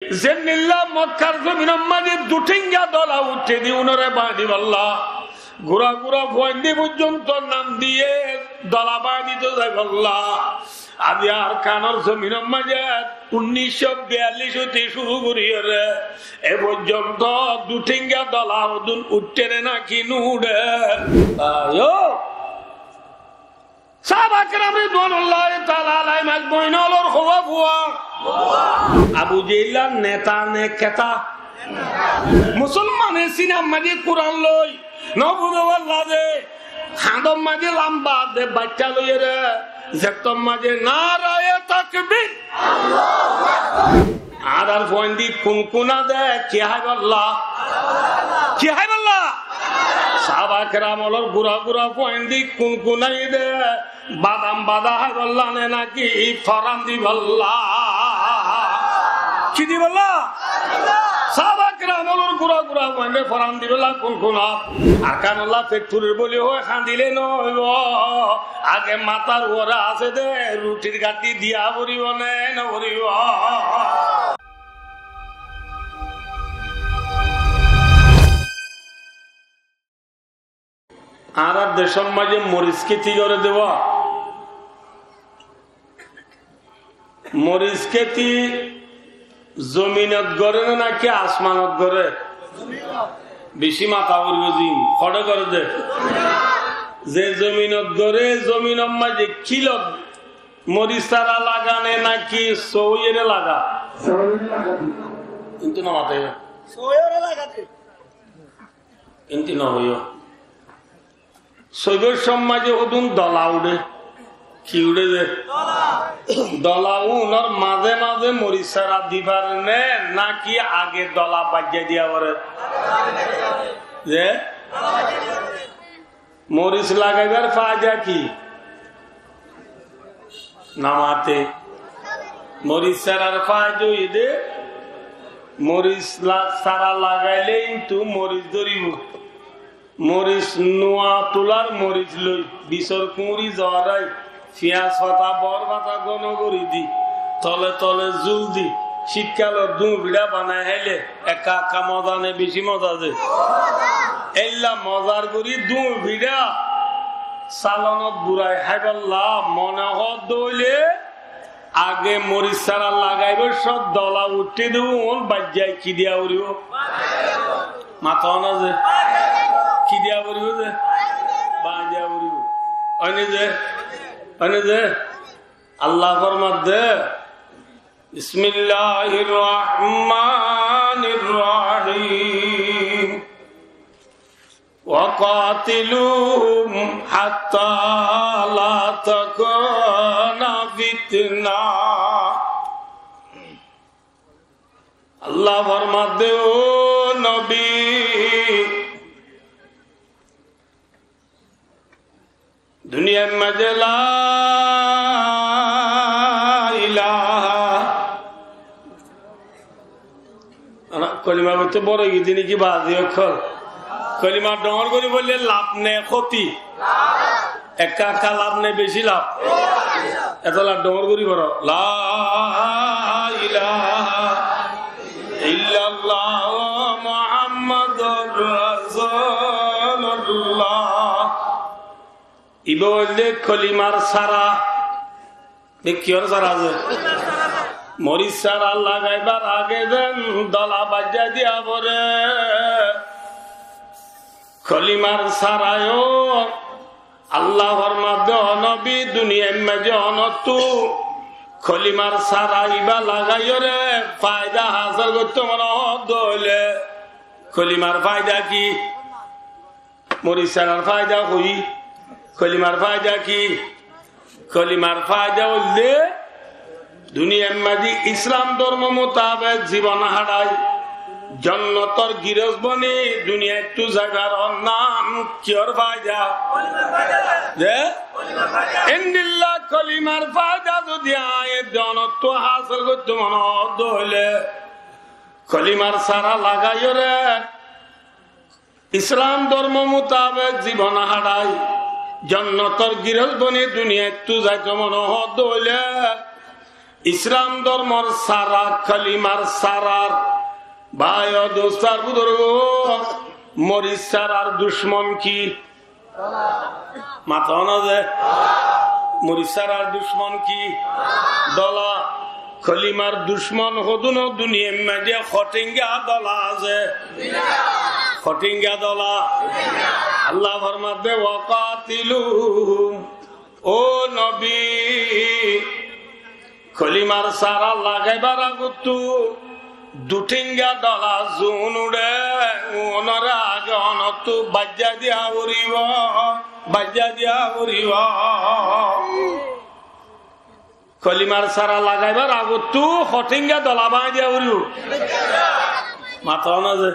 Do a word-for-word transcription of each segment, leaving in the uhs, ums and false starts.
Zendilla Mokkar zominor maze duthénga dola uiththé de únore bañdíbolla, gura gura fuain de foijjonto nam diye dola bañdíto zaibolla. Aijja Arkanor zominor maze unnic cót biyallic óite cúru goríyore e foijjonto duthénga dola ódun uiththé de náki no uiththé? Ayo. Sáhaba keram ridwanullahi taala alaihim ajmain ólor hoówa fua. Abu Jehil neta ne keta? Musolmane sinar maze Kuran loi, no buzó balla de, hañdor maze lamba de baittá loiyore, zettór maze naraye takbir. Añárar fuain de kunkuna de, ki háibolla? Ki háibolla? Sáhaba keram ólor gura gura fuain de kunkunaiyé de, badam bada háibolla ne náki foran dibolla? Ki dibolla? Sáhaba keram ólor gura gura fuain de foran dibolla kunkuna. Arkanolla feth furir buli hoi hañdile no óibo. Age matár uore asé de ruthir gathi diya foribo ne no foribo? Añárar decór maze moris kéti goré de ba. Moris kéti zominot goré né náki asmanot goré? Beci mata foribo zin, hoçé goré de? Ze zominot goré, zominor maze kilot, moris sára laga né náki sóiyore laga? Kintu no mate. Kintu no hoiyo. Soibor sommaze hodún dola uçé. Ki uçé de? Dola. Dola unor maze maze moris sára di fare né, náki age dola baijja diya fore? Ze? Moris lagaibar faida ki? No mate. Moris sárar faida óiye de, moris la-, sára lagaile kintu moris dóribo. Moris nuwa tular moris loi, bisor kuñri zorai, fiyas fata, bor fata gono gori di, tole tole zul di, citkalor duñ fiça banai háile ekka ekka moza né beci moza ze? Eilla mozar gori duñ fiça salonot burai háibolla mone hoó de óile, age moris sára lagaibar cómot dola uçé de un baijja ki diya foribo? Mato na ze? Ki diya foribo ze? Baijja foribo. Óine ze? Óine ze? Allah formar de, بسم الله الرحمن الرحيم. وقاتلوهم حتى لا تكون فتنة. Allah formar de, ó nobi, duniyar maze la ilaha, ana, kolima foitte boro giyé de niki bazi ókkol? Kolima dóñr gori foille laf né koti? Ekka ekka laf né beci laf? Etolla dóñr gori foro. La ilaha illallah Muhammadur Rasulullah. Ibá óilde kolimar sára. Be kiyór sára ze? Moris sára lagaibar age zen dola baijja diya fore. Kolimar sára yó Allah formar de, ó nobi, duniyar maze onottú kolimar sára ibá lagaiyore faida hasel goittó mone hoó de óile, kolimar faida ki? Moris sárar faida hoi, kolimar faida ki? Kolimar faida óilde, duniyar maze Islam dórmo mutabek zibon haçai, jonnotor girós boni duniyaittú zaibar nam kiyór faida? Ze? Endilla kolimar faida zodi añí e dunottú hasel goittó mone hoó de óile, kolimar sára lagaiyore Islam dórmo mutabek zibon haçai, jonnotor girós boni duniyaittú zaito mone hoó de óile, Islam dórmor sára, kolimar sárar, bái o dustó ar buzurgó, moris sárar ducmon ki? Mató na ze? Moris sárar ducmon ki? Dola. Kolimar ducmon hodún o duniyair maze? Hotenga dola asé. Hotenga dola. Allah formadde, "Wa qatiluhum." Ó nobi, kolimar sára lagaibar agottú dutenga dola zun uçé, unoré age onottú baijja diya foribo, baijja diya foribo. Kolimar sára lagaibar agottú hotenga dola bañgi diya foribo. Mató na ze?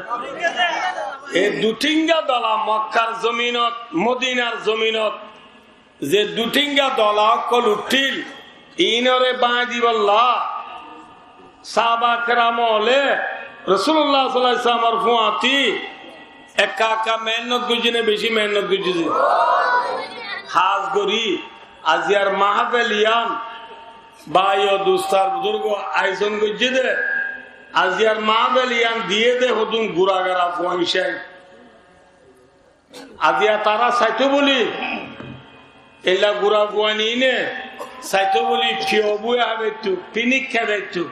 E dutenga dola Mokkar zominot, Modinar zominot, ze dutenga dola ókkol uththíl, iínoré bañgi dibolla sáhaba keram ókkole Rosulullah sallallahu alaihi wasallamor fúañti ekka ekka mehénnot goijjé né, bicí mehénnot goijjé ze? Hás gorí aziyar mahfel yián, bái o dustó ar buzurgó, ayojon goijjé dé, aziyar mahfel yián diyé dé hodún gura gara fuain cái. Aziya tará saitó buli, eilla gura fuain iíne saitó buli, fiyó búi hábaitto, finik hábaitto.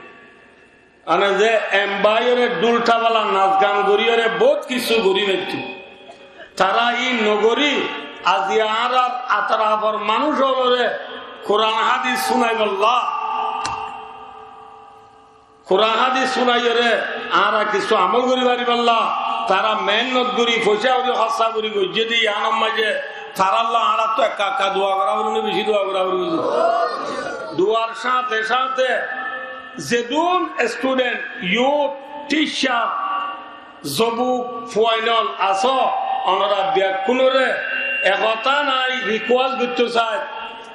Mane ze embáiyoré dhúl thabala nas gan goríyoré bout kissú gorí faittó. Tará iín nogorí, aziya añárar atrafor manúic ókkoloré Kuran hádis cúnaibolla. Kuran hádis cúnaiyoré añára kissú amól gorí faribálla tará mehénnot gorí, foicá gorí, hóssa gorí goijjé dé, yiánor maze tarálla añárattú ekka ekka dua gorá foribó né, bicí dua gorá foribó? Duar sáñte sáñte zedún student, youth, teacher, zobuk fuainol asó, onora bekkúnoré e hotá nái request goittó sai,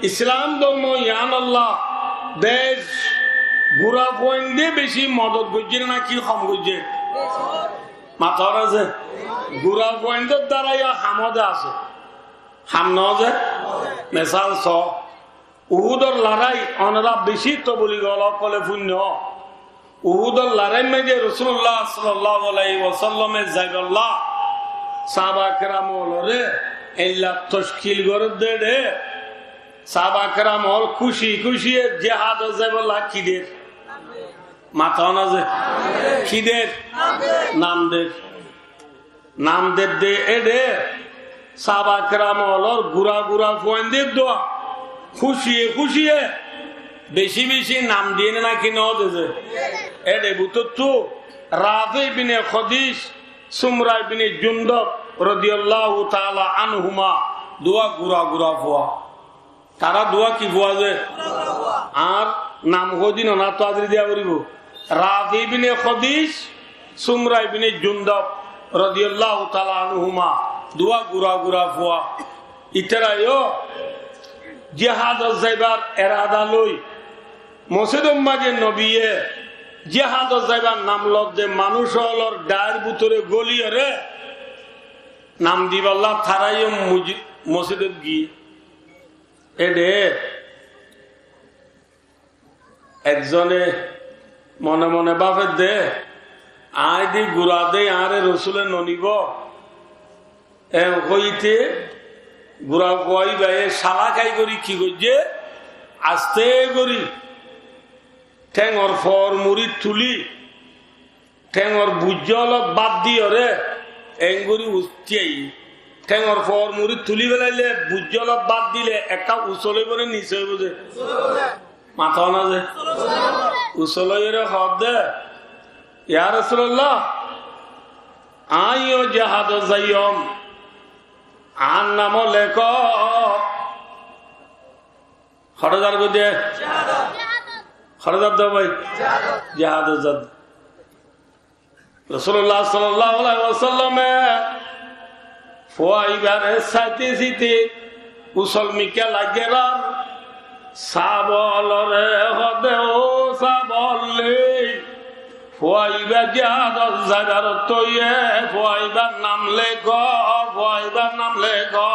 Islam dórmo yiánolla dec gura fuainde bicí modot goijjé né náki hom goijjé? Mató na ze? Gura fuaindor dara yó ham de asé. Ham no ze? Mesal só, Uhudor larái onora bicí toboligol ókkole fúinno. Uhudor laráir maze Rosulullah sallallahu alaihi wasallame zaibolla sáhaba keram ókkoloré eilla tockil gorédde dé, sáhaba keram ókkol kúci kúciye jihadot zaibolla ki der? Mató na ze? Ki der? Nam der. Nam dedde éçe sáhaba keram ókkolor gura gura fuainde dua kúciye kúciye bicí bicí nam diyé né náki no de ze? Éçe bútottu Rafi bine Hodis, Sumra bine Jundub rodiyallahu taala anhuma duwa gura gura fua. Tará duwa ki fua ze? Añár nam hoódin onáttu áziri diya foribó. Rafi ibne Hodis, Sumra ibne Jundub rodiyallahu taala anhuma duwa gura gura fua. Ítara yó jihadot zaibar erada loi mosjidor maze nobiye jihadot zaibar nam lodde manúic ókkolor dhair bútore góliyoré nam dibolla tará yó muji-, mosjidot giyé. Éçe ekzone mone mone báfedde, aññí di gura de añáre Rosule nonibó. En hoite gura fua íbaye salakai gorí ki goijjé, aste gorí théngor foor muri tuli théngor bujjólot bát diyoré engorí usti aiyé. Théngor foor muri tuli félaile bujjólot bát dile ekká usol óibo né nise óibo ze? Mató na ze? Usol óiyoré hoódde, "Ya Rosulullah, aññí yó jihadot zaiyóm, añár namó lekó." Hoçé zar goijjé? Hoçé zadde bái? Jihadot zadde. Rosulullah sallallahu alaihi wasallame fua ibare saite saite usol mikká laiggé ar sáhaba ókkolore hoódde, "Ó sáhaba ókkol, fua iba jihadot zaibar ottóiye, fua ibar nam lekó, fua ibar nam lekó."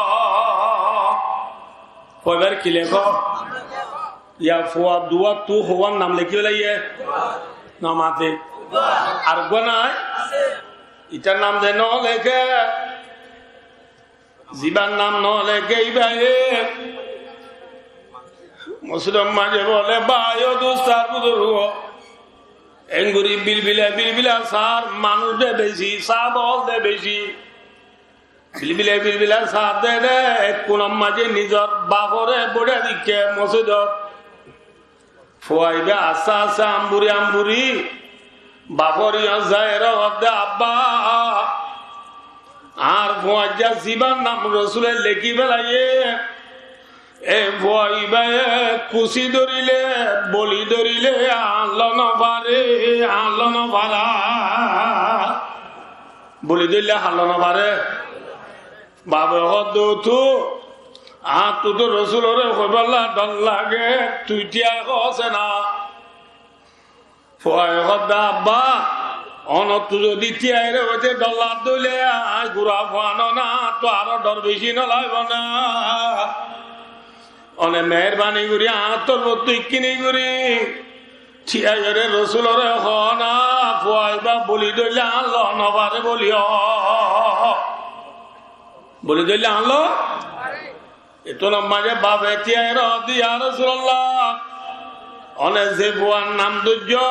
Fua ibar ki lekó? Yá fua duwáttu houwár nam lekí félaiye? No mate. Ar uggwá nai? Itar nam ze no leké, zibar nam no leké íbaye mosjidor maze bole, bái o dustó buzurgo, engori bilbila bilbila sar, manúc de beci, sáb ókkol de beci. Bilbila bilbila sar de de, ekkunor maze nizor bafore boittha deikké mosjidot. Fua ibá aste aste amburi amburi bafor yó zai ere hoódde, "Abba, añár fuain za zibar nam Rosule lekí félaiye, e fua ibáye kusi dórile, boli dórile añár loi no fare, añár loi no fare." Boli dóille añár loi no fare. Bafe hoódde, "Ótu, añáttu to Rosulore hoibálla dhor lage, tui tiyai hoóse na." Fuaye hoódde, "Abba, onottu zodi tiyai ere hoite dhor lage dóille, añí gura fua no na, añáttu aró dhor beci no laibo na. One meherbani gorí añár torfóttu ikkiní gorí tiyai ere Rosulore hoó na, fua ibá boli dóille añár loi no fare boli hoó." Boli dóille añár loi? Ettór maze bafe tiyai ere hoódde, "Ya Rosulallah, one ze fuar nam doijjó,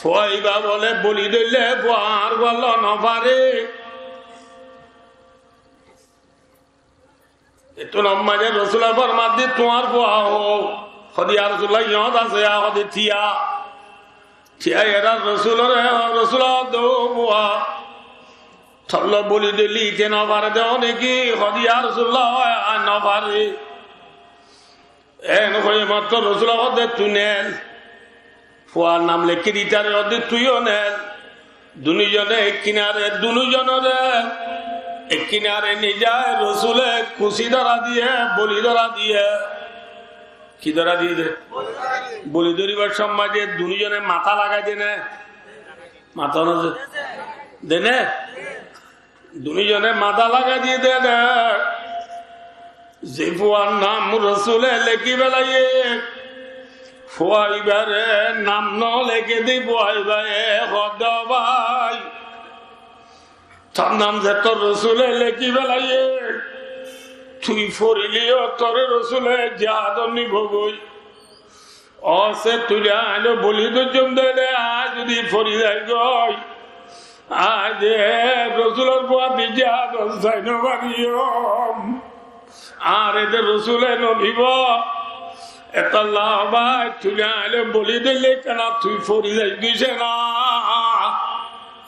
fua ibá bole boli dóille fua añár fua loi no fare." Ettór maze Rosule formaidde, "Tuáñr fua hó?" Hoódde, "Ya Rosulallah, yót asé." Hoódde, "Tiya." Tiyai ere Rosulore hoó, "Rosul, ó de fua, tor loi boli dóille íte no fare de, one ki?" Hoódde, "Ya Rosulallah, añí no fari." En hoi mattor Rosule hoódde, "Tui nel." Fuar nam lekí di tare hoódde, "Tui yó nel." Dunúzone ekkinare, dunúzonore ekkinare nizai Rosule kusi dóra diye, boli dóra diye. Ki dóra diye de? Boli dóribar somot de dunúzone matá lagai de né? Matá no de, de né? Dunúzone matá lagai diye de né? Ze fuar nam Rosule lekí félaiye, fua ibáre nam no leké de fua ibáye hoódde, "Ó bái, tor nam zettót Rosule lekí félaiye, tui forile yó tore Rosule jihadot nibo goi. Ó se tui añáre boli dóijjum de, añí zodi fori zai goi, añí de Rosulor fua de jihadot zai no fariyum. Añáre de Rosule no nibo. Ettólla bái, tui añáre boli dóille kiyá tui fori zai goi se na?"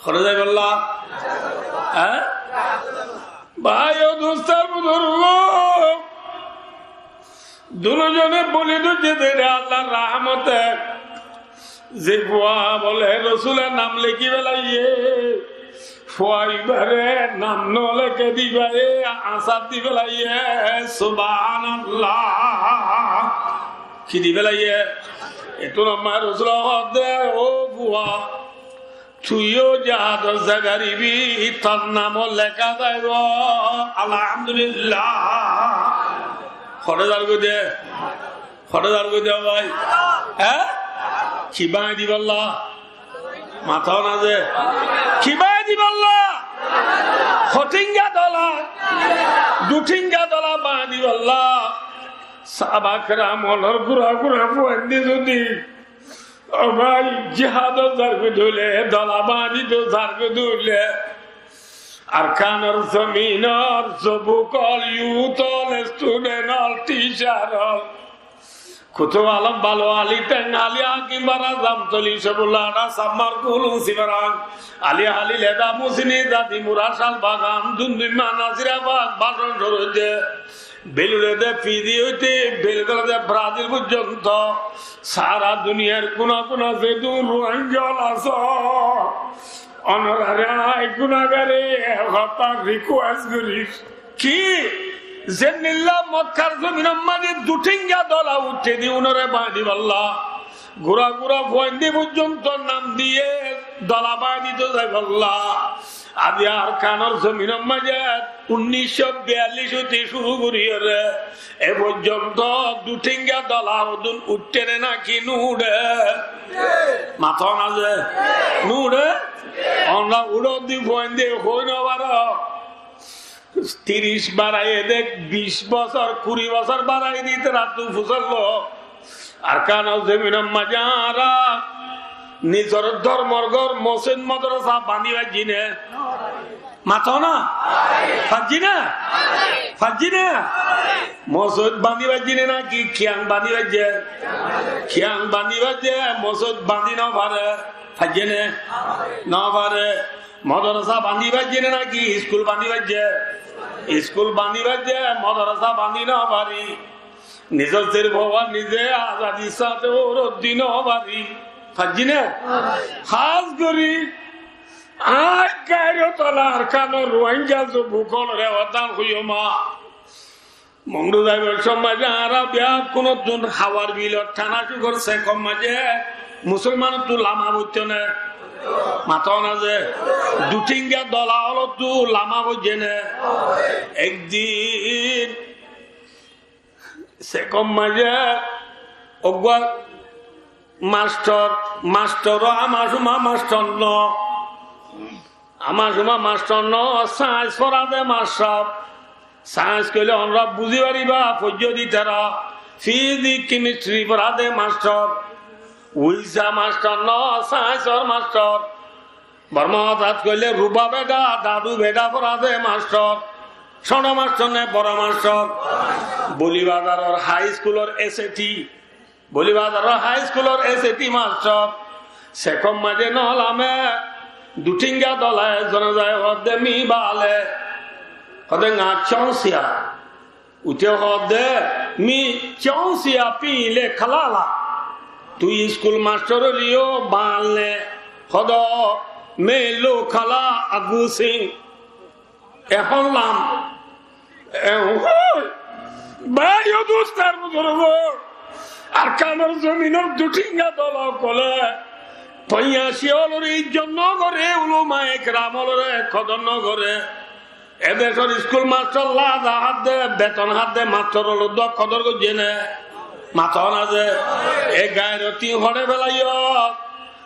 Fori zai bolla? Há? Bái o dustó buzurgo, dunúzone boli dóijje de re Allar rahmote. Ze fua bole Rosule nam lekí félaiye, fua ibáre nam no leké de ibáye answer di félaiye. Subhanallah. Ki di félaiye? Ettór maze Rosule hoódde, "Ó fua, tui yó jihadot zai faribi, tor nam ó leká zaibo." Alhamdulillah. Hoçé zargói de? Hoçé zargói de bái? Há? Ki bañgi dibolla? Matá no de. Ki bañgi dibolla? Hothínga dola, duthínga dola bañgi dibolla. Sáhaba keram ókkolor gura gura fuain de zodi, ó bái, jihadot zargói de óile, dola bañgi dito zargói de óile, Arkanor zominor zobuk ókkol, youth ókkol, student ókkol, teacher ókkol, Kutub Alom, Balu Ali, Teng Ali, Hakim Bara, Zamtoli, Sefullah Ada, Sammar, Gulum, Simarang, Ali, Hali, Leda, Musini, Dadi, Mura, Shalbagan, Dundunma, Nasirabad, Bacon, Sorode, Belure de Fiji óite Belgore de Brazil foijjonto, sara duniyar kuna kuna zedún Ruáingga ókkol asó, ónorare añí gunagare ek hotá request gorir. Ki? Zendilla Mokkar zominor maze duthínga dola uththé de, únore bañgi dibolla, gura gura fuain de foijjonto nam diye dola bañgi dito zaibolla. Aijja Arkanor zominor maze unnic cót biyallic óite cúru gorí ore e foijjonto duthinga dola hodún uiththé né náki no uiththé? Mató na ze, no uiththé? Ónora uçó de fuain de hoi no faro. Tiric baraiye de, bic bosór, kuri bosór baraiye de, ítarattu fusár lo. Arkanor zominor maze añára nizor dormor gór, mosjid, modrasa bañdí faijjí né? Mató na? Faijjí né? Faijjí né? Mosjid bañdí faijjí né náki kiyang bañdí faijjé? Kiyang bañdí faijjé, mosjid bañdí no fare. Faijjé né? No fare. Modrasa bañdí faijjé né náki iskul bañdí faijjé? Iskul bañdí faijjé, modrasa bañdí no fari. Nizor ser bouwa nize azadir sáte uçó de no fari. Faijjí né? Hás gorí añí gairot ola Arkanor Ruáingga zobuk ókkolore hoddán hoiyum. Mongdu zaibar somot añára beggúnottún Hawar bilot thana cúkor sekor maze musolmanottú lama foittó né? Mató na ze, duthinga dola ókkolottu lama foijjé né? Ek din sekor maze uggwá mastor, mastor ó ama suma mastor no. Ama suma mastor no, sains fora de mastor. Sains hoile ónora buzí fariba, foijjó de tará. Fizik, kemistri fora de mastor. Uisa mastor no, sainsor mastor. Bormá hotát hoile ruba beça, dadu beça fora de mastor. Cóto mastor né, boro mastor? Boli bazaror hái iskulor S A T. Boli bazaror hái iskulor S A T mastor. Sekor maze no lame, duthinga dola e zone zai hoó de, mi bale. Hoó de, nga chonsiya. Uite hoó de, mi chonsiya pile kalala. Tui iskul mastor óileyo bal né. Hoó de, me lo kala agusin. Ehón lam. Ehón hoi. Bái o dustó ar buzurgó, Arkanor zominor duthinga dola ókkole foiyañci ókkolore izzot no gore, ulamaye keram ókkolore kodor no gore. E decor iskul mastor laza hádde, beton hádde mastor ókkolor dua kodor goijjé né? Mató na ze, e gairoti hoçé felaiyó.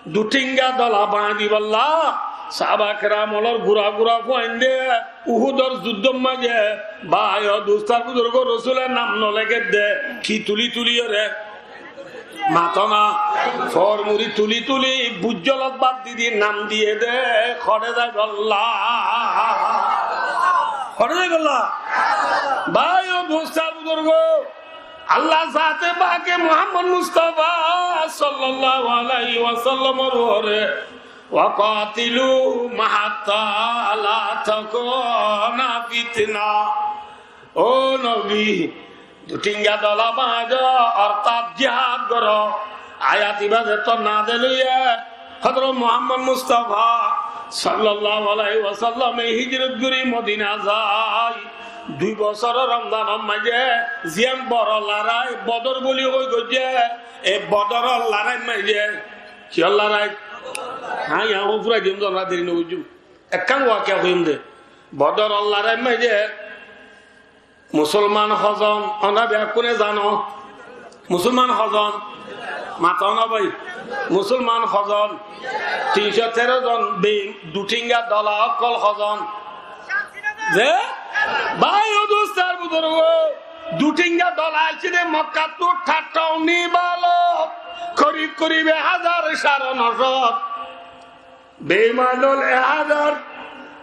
Duthinga dola bañdí balla, sáhaba keram ókkolor gura gura fuainde Uhudor zuddór maze, bái o dustó ar buzurgó, Rosule nam no lekédde, ki tuli tuli ore? Mató na, formuri tuli tuli, bujjolot bad di di nam diyé de, hoçé zai balla. Hoçé zai balla. Bái o dustó ar buzurgó, Allah zate pake Muhammad Mustafa sallallahu alaihi wasallamor uore, "Wa qatilu hatta la takuna fitna." Ó nobi, duthinga dola bañdó, ortát jihad goró. Ayat ibá zettót nazel óiye, Hozrot Muhammad Mustafa sallallahu alaihi wasallame hijrot gorí Modina zai. Dui bosór Romzanor maze ziyán boro lorai Bodor buli hoi goijjé, e Bodoror lorair maze, kiyór lorai? Há, yián hoi furai diyum, zora deri no goijjum. Ekkán wakiya hoiyum de. Bodoror lorair maze Musolman hozon? Ónora beggúne zano. Musolman hozon? Mató na bái. Musolman hozon? Tin cót teró zon. Be-, duthinga dola ókkol hozon? Ze? Bái o dustó ar buzurgó, duthinga dola aiccé de Mokkattú, thatthá uní bála, korib korib ek házar, sáre no cót. Beiman ól ek házar,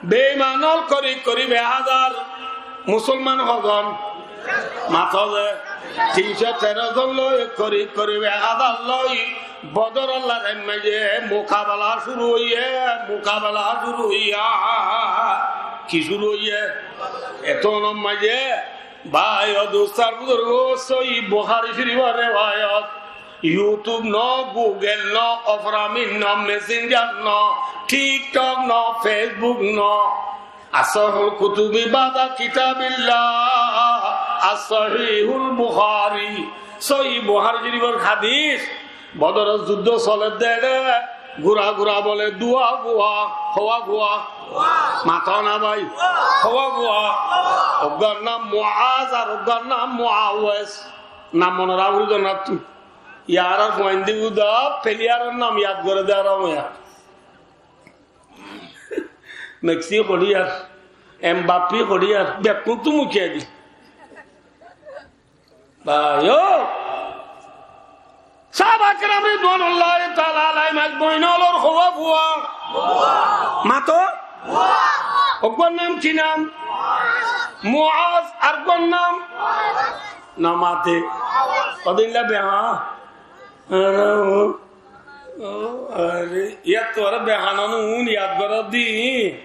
beiman ól korib korib ek házar, Musolman hozon? Mató ze, tin cót teró zon loi, korib korib ek házar loi, Bodoror lorair maze mukabela cúru óiye, mukabela cúru óiye. Ki cúru óiye? Ettónor maze, bái o dustó ar buzurgó, Sóhih Buhári Córifor rewayot. YouTube no, Google no, Opera Mini no, Messenger no, TikTok no, Facebook no. Asahhul kutubi ba'da kitabillah, As-Sahihul Buhári. Sóhih Buhári Córifor hádis. Bodoror zuddó solér de, Gura gura bole dua fua, howa fua. Mató na bái? Howa fua. Uggwar nam Muaz ar uggwar nam Muawes. Nam mone raúri do na tui. Yar ar fuain di uda peliyaror nam yad gore de ar oya. Meksi hoçiyar, Embappi hoçiyar, bekkún tu mukiya di. Bái o, sáhaba keram ridwanullahi taala alaihim ajmain ólor howa fua? Mató? Uggwar nam ki nam? Muaz, ar uggwar nam? No mate. Hodilla beha. Aré, ó, ó, aré, yían tuáñra behanan un yad goró de.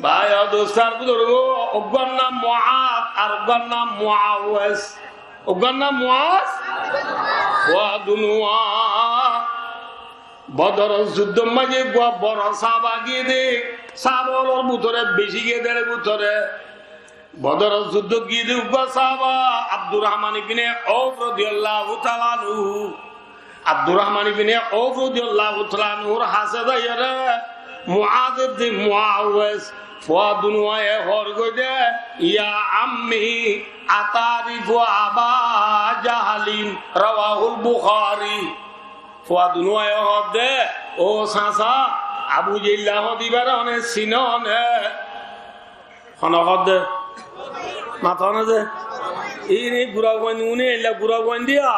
Bái o, dustó ar buzurgó, uggwar nam Muaz, ar uggwar nam Muawes. Uggwar nam Muaz? Fua dunuwa. Bodoror zuddór maze uggwá boro sáhaba giyé de, sáhaba ólor bútore beci giyé de, bútore. Bodoror zuddót giyé de uggwá sáhaba Abdurrahman ibne Auf rodiyallahu taala anhu. Abdurrahman ibne Auf rodiyallahu taala anhur hásé zaiyóre Muaz ibne Muawes fua dunuwaye hoór goi de, "Ya ammi, ata'rifu Aba Jahalin?" Rawahul Bukhari. Fua dunuwaye hoór de, "Ó sasa, Abu Jehilla hoó de ibáre one sinó ne?" Hone hoódde? Mató na ze? Ini gura fuain, uni eilla gura fuain diya.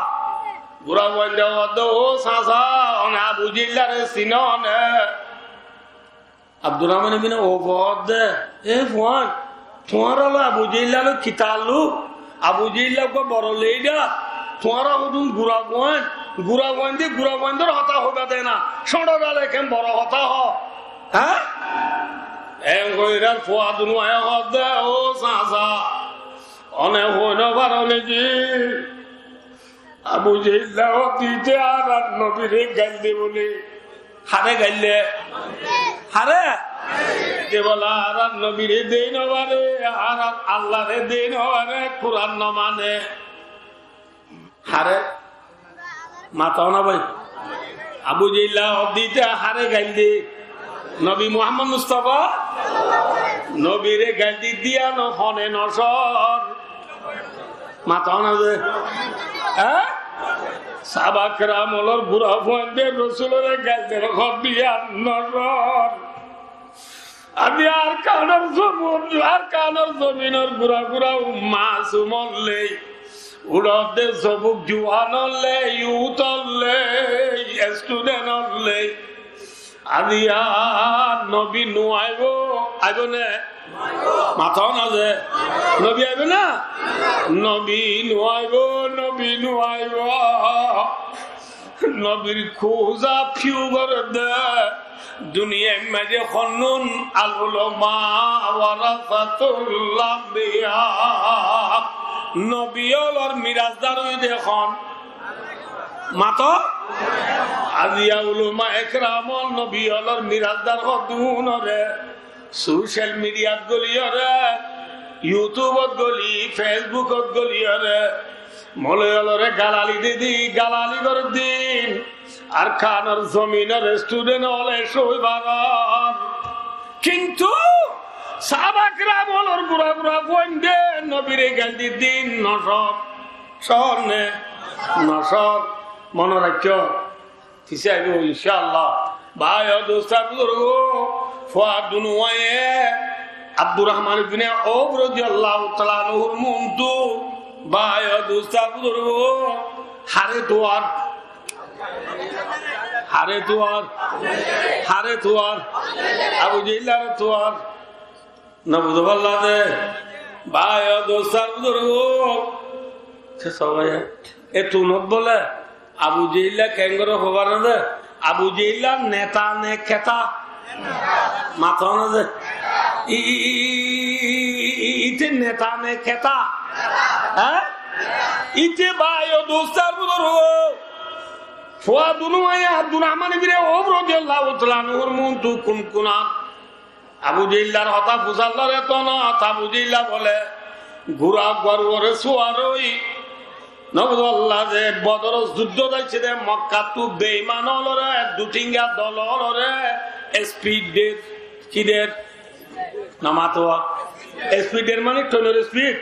Gura fuain diya hoódde, "Ó sasa, one Abu Jehillare sinó ne?" Abdurrahman ibne Auf hoódde, "E fuain, tuáñra loi Abu Jehilla loi ki taalluk? Abu Jehilla uggwá boro leidar. Tuáñra hodún gura fuain, gura fuain de gura fuaindor hotá hoiba de na, cóñço dale ken boro hotá hoó." Há? Eén hoiyóre fua dunuwaye hoódde, "Ó sasa, one hoi no faro niki? Abu Jehilla hoódde íte añárar nobire gail de bóle." Hare gail de? Hare? De bóle añárar nobire dei no fare, añárar Allare dei no fare, Kuran no mane. Hare? Mató na bái? Abu Jehilla hoódde íte hare gail de? Nobi Muhammod Mustafa? Nobire gail di diyan hone nosór? Mató na ze? Há? Sáhaba keram ólor gura fuainde Rosulore gail der hoódde diyan nosór? Aijja Arkanor zobun, Arkanor zominor gura gura masum ólle, uçódde zobuk juwan ólle, youth ólle, student ólle. Aijja nobi no aibo, aibo ne? Mató na ze? Nobi aibo na? Nobi no aibo, nobi no aibo. Nobir kuza fiu goredde. Duniyair maze honnun al ulama warasatul anbiya. Nobi ólor mirasdar óiye de hon? Mató? Aijja ulama ekram ól nobi ólor mirasdar hoddúnore. Social mediat góliyore, YouTubeot góli, Facebookot góliyore, moloi ólore galali di di, galali gorer din. Arkanor zominor student óle sói faron. Kintu sáhaba keram ólor gura gura fuainde nobire gail di din nosór. Sór ne? Nosór. Mone raikkó. Fisé aibó, incállah. Bái o dustó ar buzurgó, fua dunuwaye Abdurrahman ibne Auf rodiyallahu taala anhur muntu, bái o dustó ar buzurgó, hare tuwar, hare tuwar, hare tuwar, Abu Jehillare tuwar. No buzó falla de. Bái o dustó ar buzurgó. Ke sóbaiye? E tunot bóle Abu Jehilla kengori hobar de? Abu Jehilla neta ne keta? Mató na ze? I, i, i, i, i, i, ite neta ne keta? Há? Ite bái o dustó ar buzurgó. Fua dunuwaye Abdurrahman ibne Auf rodiyallahu taala anhur muntu kunkunat. Abu Jehillar hotá fusár lore to no, Abu Jehilla bole, gura uggwar uore suwar ói, Nobí Allah ze Bodor juddot aicce de Mokkattú beiman ólore, dutínga dol ólore, speed der, ki der? No mate. Speed der mane trainor speed?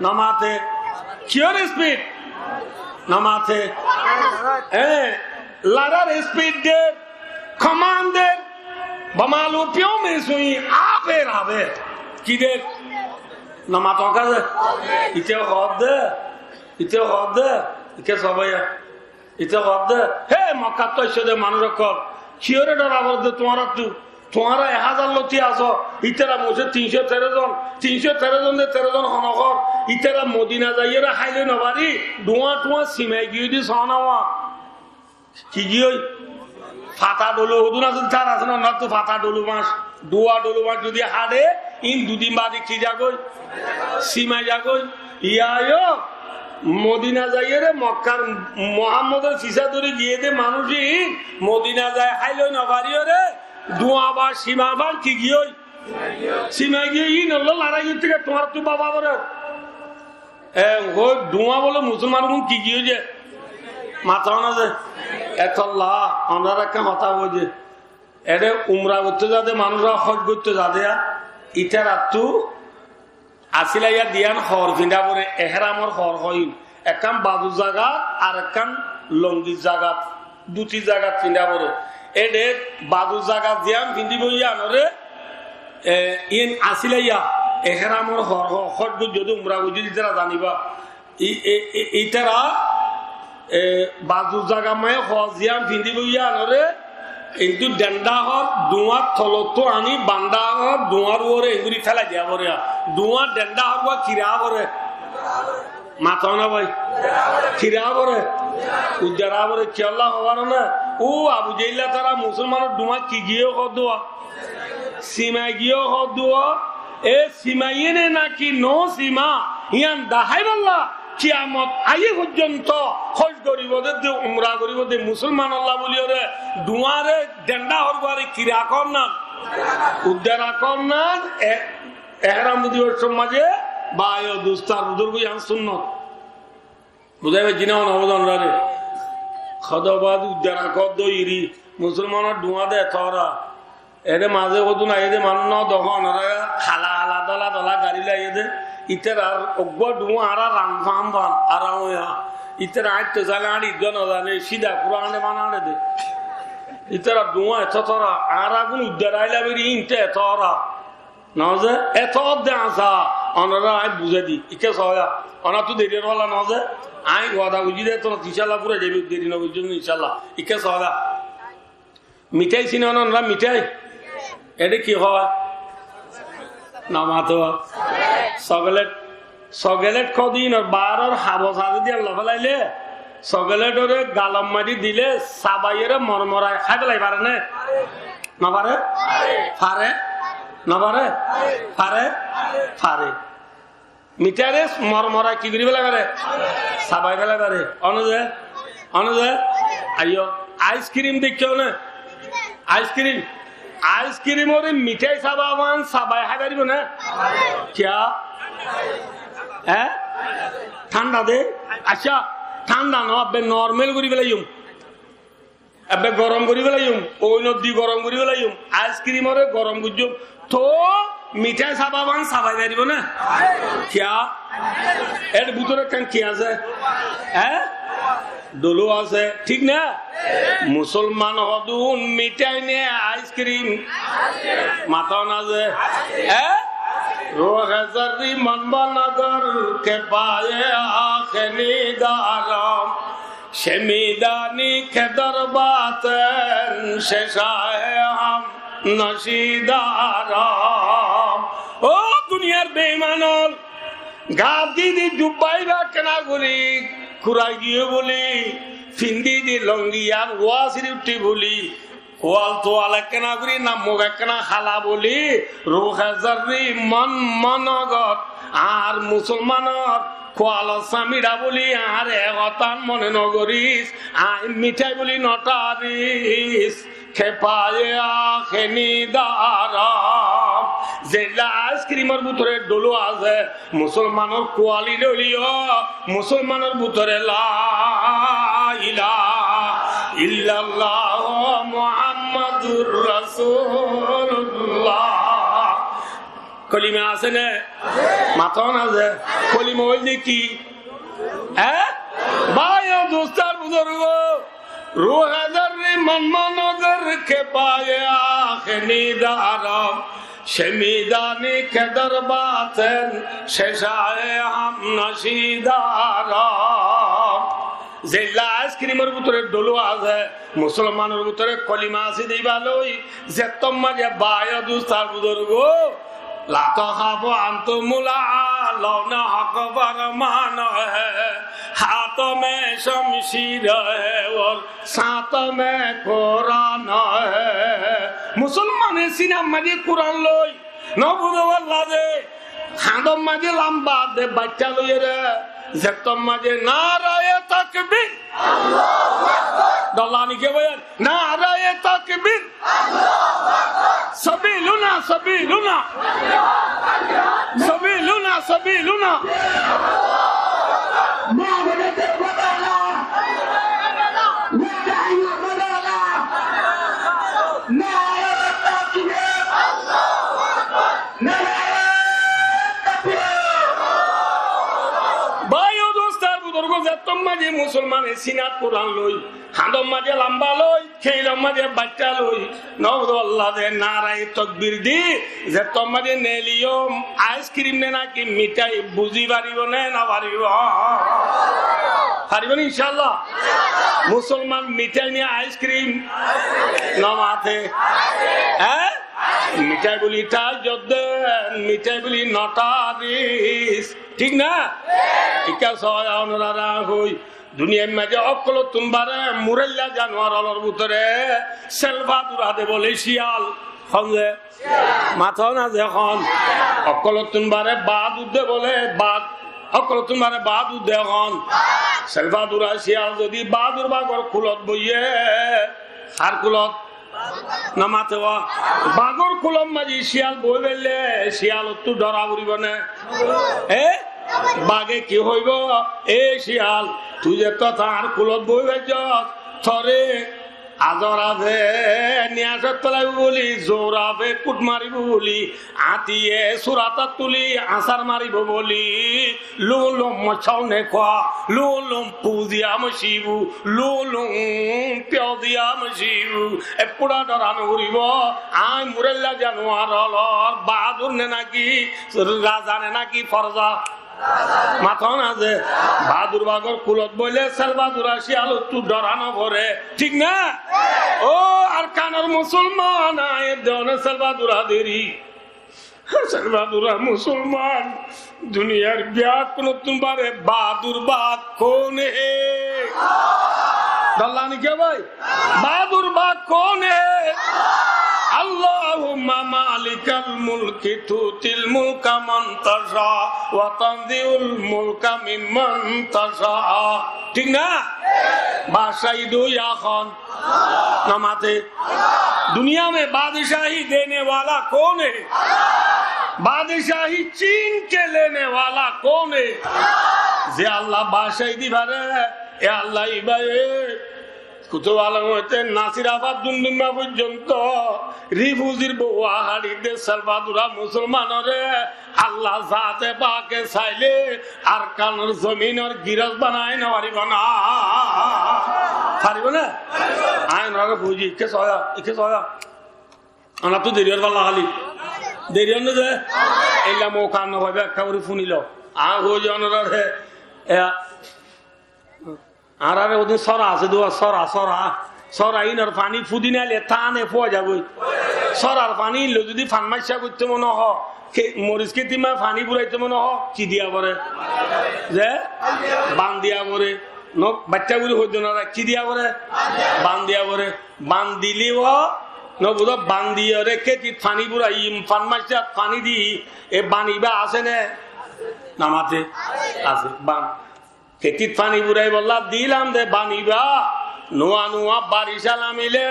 No mate. Kiyór speed? No mate. E, larar speed der, command der, bamalu piyo me sui aver aver. Ki der? No mate kaze. Ite hoó de, ite hoó de, ite sobai. Ite hoó de, hé Mokkattú aiccó de manúic ókkol, kiyóre dhora foredde tuáñrattú? Tuáñra ek házar loti asó, ítara moicé tin cót teró zon, tin cót teró zon de teró zon honó hoór, ítara Modina zaiyóre háil ói no fari, dhuáñ-dhuáñ simai giyói de soóna wá. Ki giyói? Fata dholu hodún asé, tar asé na, na to fata dholu bañc. Dhuwa dholu bañc zodi haçe, in dui din bade ki zagói? Simai zagói. Iyá yó, Modina zaiyóre Mokkar Muhammodor fisá dóri giyé de manúic in, Modina zai háil ói no fariyóre, dhuwa ba simai fán ki giyói? Simai giyói, in ólla larai goitté giyé tuáñrattú baba bore. E, hoi, dhuwa bole musolman gun ki giyói de? Mata na ze. Etolla, onora ekkán hotá hoi de. Ede umra goittó zade, manúic hoj goittó zade, ítarattú asíla iyá diyan hoor findá fore, ehramor hoor hoiyum. Ekkán bazu zagat, ar ekkán longi zagat, duti zagat findá fore. Ede bazu zagat ziyan findíbo iyanore, e, iyan asíla iyá, ehramor hoor ho-, hoj goijjó de, umra goijjó de, ítara zaniba. I-, i-, i-, ítara, e, bazu zaga maze hoor ziyan findíbo iyanore, kintu dendá hoor dhuwár tolottú aní bandá hoor dhuwár uore engori félai diya fore. Dhuwár dendá hoor uwa kira fore. Mata na bái. Kira fore. Uddara fore. Kiyólla hoó faro na? Ó Abu Jehil, tara musolmanor dhuwá ki giyé hoó dhuwá? Sima giyé hoó dhuwá? E sima iye ne naki no sima, iyan daháibolla, kiyamot aiyé foijjonto hoj goribo de, de umra goribo de musolmanolla buliyóre, dhuáre dendá hoor uore kira kor nan, uddara kor nan, e, ehram budi occom maze, bái o dustar buzurgo, iyan sunnot. Buzái faijjí né, no buzón rare? Hodo bad uddara kor do iri, musolmanor dhuwá de tora. Ede maze hodún aiyé de manúic no dohó, onora hala hala dola dola gari loi aiyé de. Itarar uggwá dhuwá añára rang fam fam, añára ói ha. Itara añçtó saile añçi do no zane, sida kura añçe bana añçe de. Itarar dhuwá eto tora, añára gun uddara aila beri inte eto ora. Noze, eto de asa, onora añí buzái di, ikke soya. Onattú deri or bala noze, añí wada goijjí de, eto inshallah fura zaibo, deri no goijjó inshallah. Ikke soya. Mithai sino na onora mithai? Ede ki hoó? No mato. Sogelet. Sogelet hodinor baáror habos ade diyan lofelaile, sogeletore galor maze dile sabaiyore mormorai hái felai fare né? No fare? Fare? No fare? Fare? Fare. Mithare mormorai ki gori felai fare? Sabai felai fare. Ono ze? Ono ze? Aiyo. Ice cream deikko né? Ice cream. Ice cream ore mithai saba fán sabai hái faribo né? Kiya? Hé? Thánda de? Acca, thánda no, ebbe normal gori felaiyum. Ebbe gorom gori felaiyum. Oinoddi gorom gori felaiyum. Ice cream ore gorom goijjum. To mithai saba fán sabai faribo né? Kiya? Er bútore ekkán ki asé? Hé? Dholu asé, thík na? Musolman hodún mithai ne ice cream? Mato na ze? Hé? Ruhe zarri man bana ghar ke paye aakhini daram, shemidani ke dar baten she shahe ham nashi daram. Ó duniyar beiman ol, Gat di di jubba iba ekkena gori kurai giyé buli, findi di longi iyan uwa siri uththé buli, kual tual ekkena gori, nammuk ekkena hala buli, ruhe zarri mon monogot, añár musolmanor kualor samira buli, añáre e hotán mone nogoris, añí mithai buli notaris. Ke paye aakhini daram, Zeilla aiskrimor bútore dhoulu asé, musolmanor kuali dhoiliyo, musolmanor bútore la ilaha illallah Muhammadur Rasulullah. Kolima asé né? Matón asé. Kolima óilde ki? Há? Bái o dustó ar buzurgó, ruhe zarri man mano zarri ke paye aake midaró, she midani ke dar baten she shaye hamnashi daró. Zeilla aiskrimor bútore dhoulu asé, musolmanor bútore kolima asé de íba loi, zettót maze bái o dustó ar buzurgó, لا تخافوا أنتم الأعلون، حق فرمان ہے، ہاتھ میں شمشیر ہے اور ساتھ میں قرآن ہے. Musolmane sinar maze Kuran loi, no buzó bálla de, hañdor maze lamba de baiccá loiyóre, zettót maze naraye takbir. Dholla ni ke bái? Naraye takbir. Sabiluna, sabiluna. Sabiluna, sabiluna. Bái o dustó ar buzurgó, zettót maze musolmane sinat Kuran loi, hañdor maze lamba loi, keilor maze baiccá loi, no buzó bálla de, naraye takbir di, zettót maze neliyom, aiskrim ne naki mithai, buzi faribo né no faribo? Faribo né inshaAllah? Musolman mithai ne aiskrim? No mate. Há? Mithai buli tahajjud de, mithai buli no tadis. Thík na? Ikká sóya onorare hoi. Duniyair maze ókkolóttun bare murailla januar ólor bútore selfa dura de bóle ciyal. Hon ze? Mató na ze hon. Ókkolóttun bare baádur de bóle bag. Ókkolóttun bare baádur de hon. Selfa dura ciyal zodi baádur bagor kulot boiye, hár kulot? No mate wa. Bagor kulot maze ciyal boi faille ciyalottú dhora foribo né? E? Bage ki hoibo? E ciyal, tui ze to tañr kulot boi faijjos, tore azor afe niyasot felaibo buli, zor afe kut maribo buli, atiye suratat tuli asar maribo buli, lum lum moccá ne kua, lum lum pu diya mocibu, lum lum piyo diya mocibu. E fura dhora no foribo, añí murailla januar ólor baádur ne naki raza ne naki forza? Mató na ze, baádur bagor kulot boile selfa dura ciyalottú dhora no fore, thík na? Ó Arkanor musolman, añí edde one selfa dura deri. Selfa dura musolman, duniyair beggúnottún bare baádur bag koun he? Dholla ni ke bái? Baádur bag koun he? اللهم مالك الملك تؤتي الملك من تشاء وتنزع الملك ممن تشاء. Thík na? Baccahi dui ehón. No mate. दुनिया में बादशाही देने वाला कौन है? बादशाही छीन के लेने वाला कौन है? Ze Allah baccahi di fare, e Allah íbaye Kutub Alom óite Nasir Afar Dumdumma foijjonto rifuzir bouwa haçi de selfa dura musolmanore Allah zate pake saile Arkanor zominor giros banai no faribo na? Faribo na? Añí onorare hoiji, ikke soya, ikke soya. Onorattu deri ór falla hali. Deri ór no de? Eilla mouka no faiba, ekka gori funilo. Añí hoiji onorare, e, Añárare ódin sóra asé dé, sóra, sóra. Sóra inor faní fudí naile tane fua zagói. Sórar faní inle zodi fan maicca goittó mone hoó, ke-, moris kéti ma faní buraitó mone hoó, ki diya fore? Ze? Ban diya fore. No, baittá gori hoiddé no, ki diya fore? Ban diya fore. Ban dile ó, no buzó, ban diyore kétit faní burai, fan maiccát faní di, e ban iba asé né? No mate? Asé, ban. Kétit faní buraibólla dilam de ban iba. Nuwa nuwa baric amile,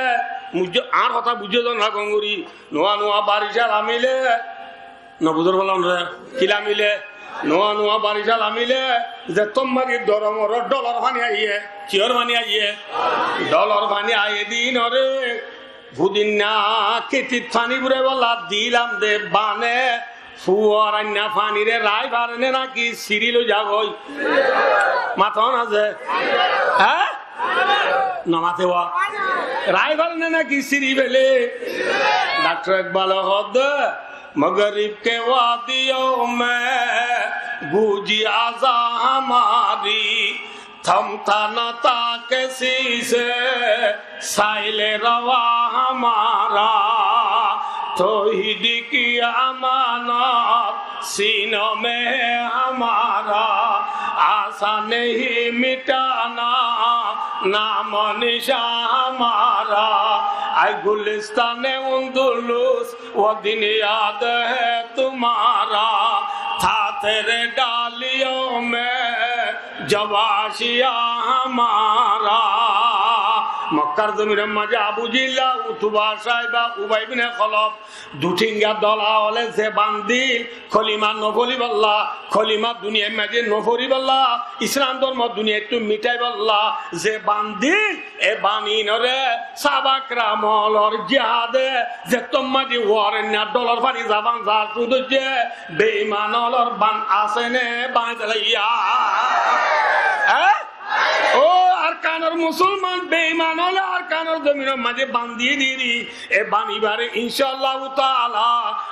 mujjo-, añár hotá bujjó zon na gongori. Nuwa nuwa baric amile, Nobuzor bóla onóre, kila mile, nuwa nuwa baric ala mile, zettót mazé doromor dholor faní aiyé, kiyór faní aiyé? Dholor faní aiyé de ínoré, fudinna kétit faní furaibólla dilam de bane, fuwarainna faniré raái fare né náki siri loi zagói? Mató na ze? Há? Nomate wa. Raái fare né náki siri fele? Daktor Ekbale hoó de, مغرب کے وادیوں میں گوجی اذاں ہماری، تھمتا نہ تھا کسی سے سیل روا ہمارا، توحید کی امانت سینوں میں ہے ہمارا، آساں نہیں مٹانا نام و نشاں ہمارا۔ اے گلستان اندلس، وہ دن یاد ہے تمہارا، تھا تیرے ڈالیوں میں جب آشیاں ہمارا۔ Mokkar zominor mazé Abu Jehilla, Utuba, Saiba, Ubay ibne Kholaf, dui thinga dola ókkole ze bandil, kolima no foribolla, kolima duniyair mazé no foribolla, Islam dormo duniyaittú mitaibolla, ze bandil, e bani ínoré sáhaba keramolor jihade, zettót mazé fuwarainna dholor faní zaban zar cúdoijje, beiman ólor ban asé né, bani felaiyé. Há? Ó Arkanor musolman, beiman óle Arkanor zominor mazé bandiyé diri, e bani ibáre incá Allahu taala,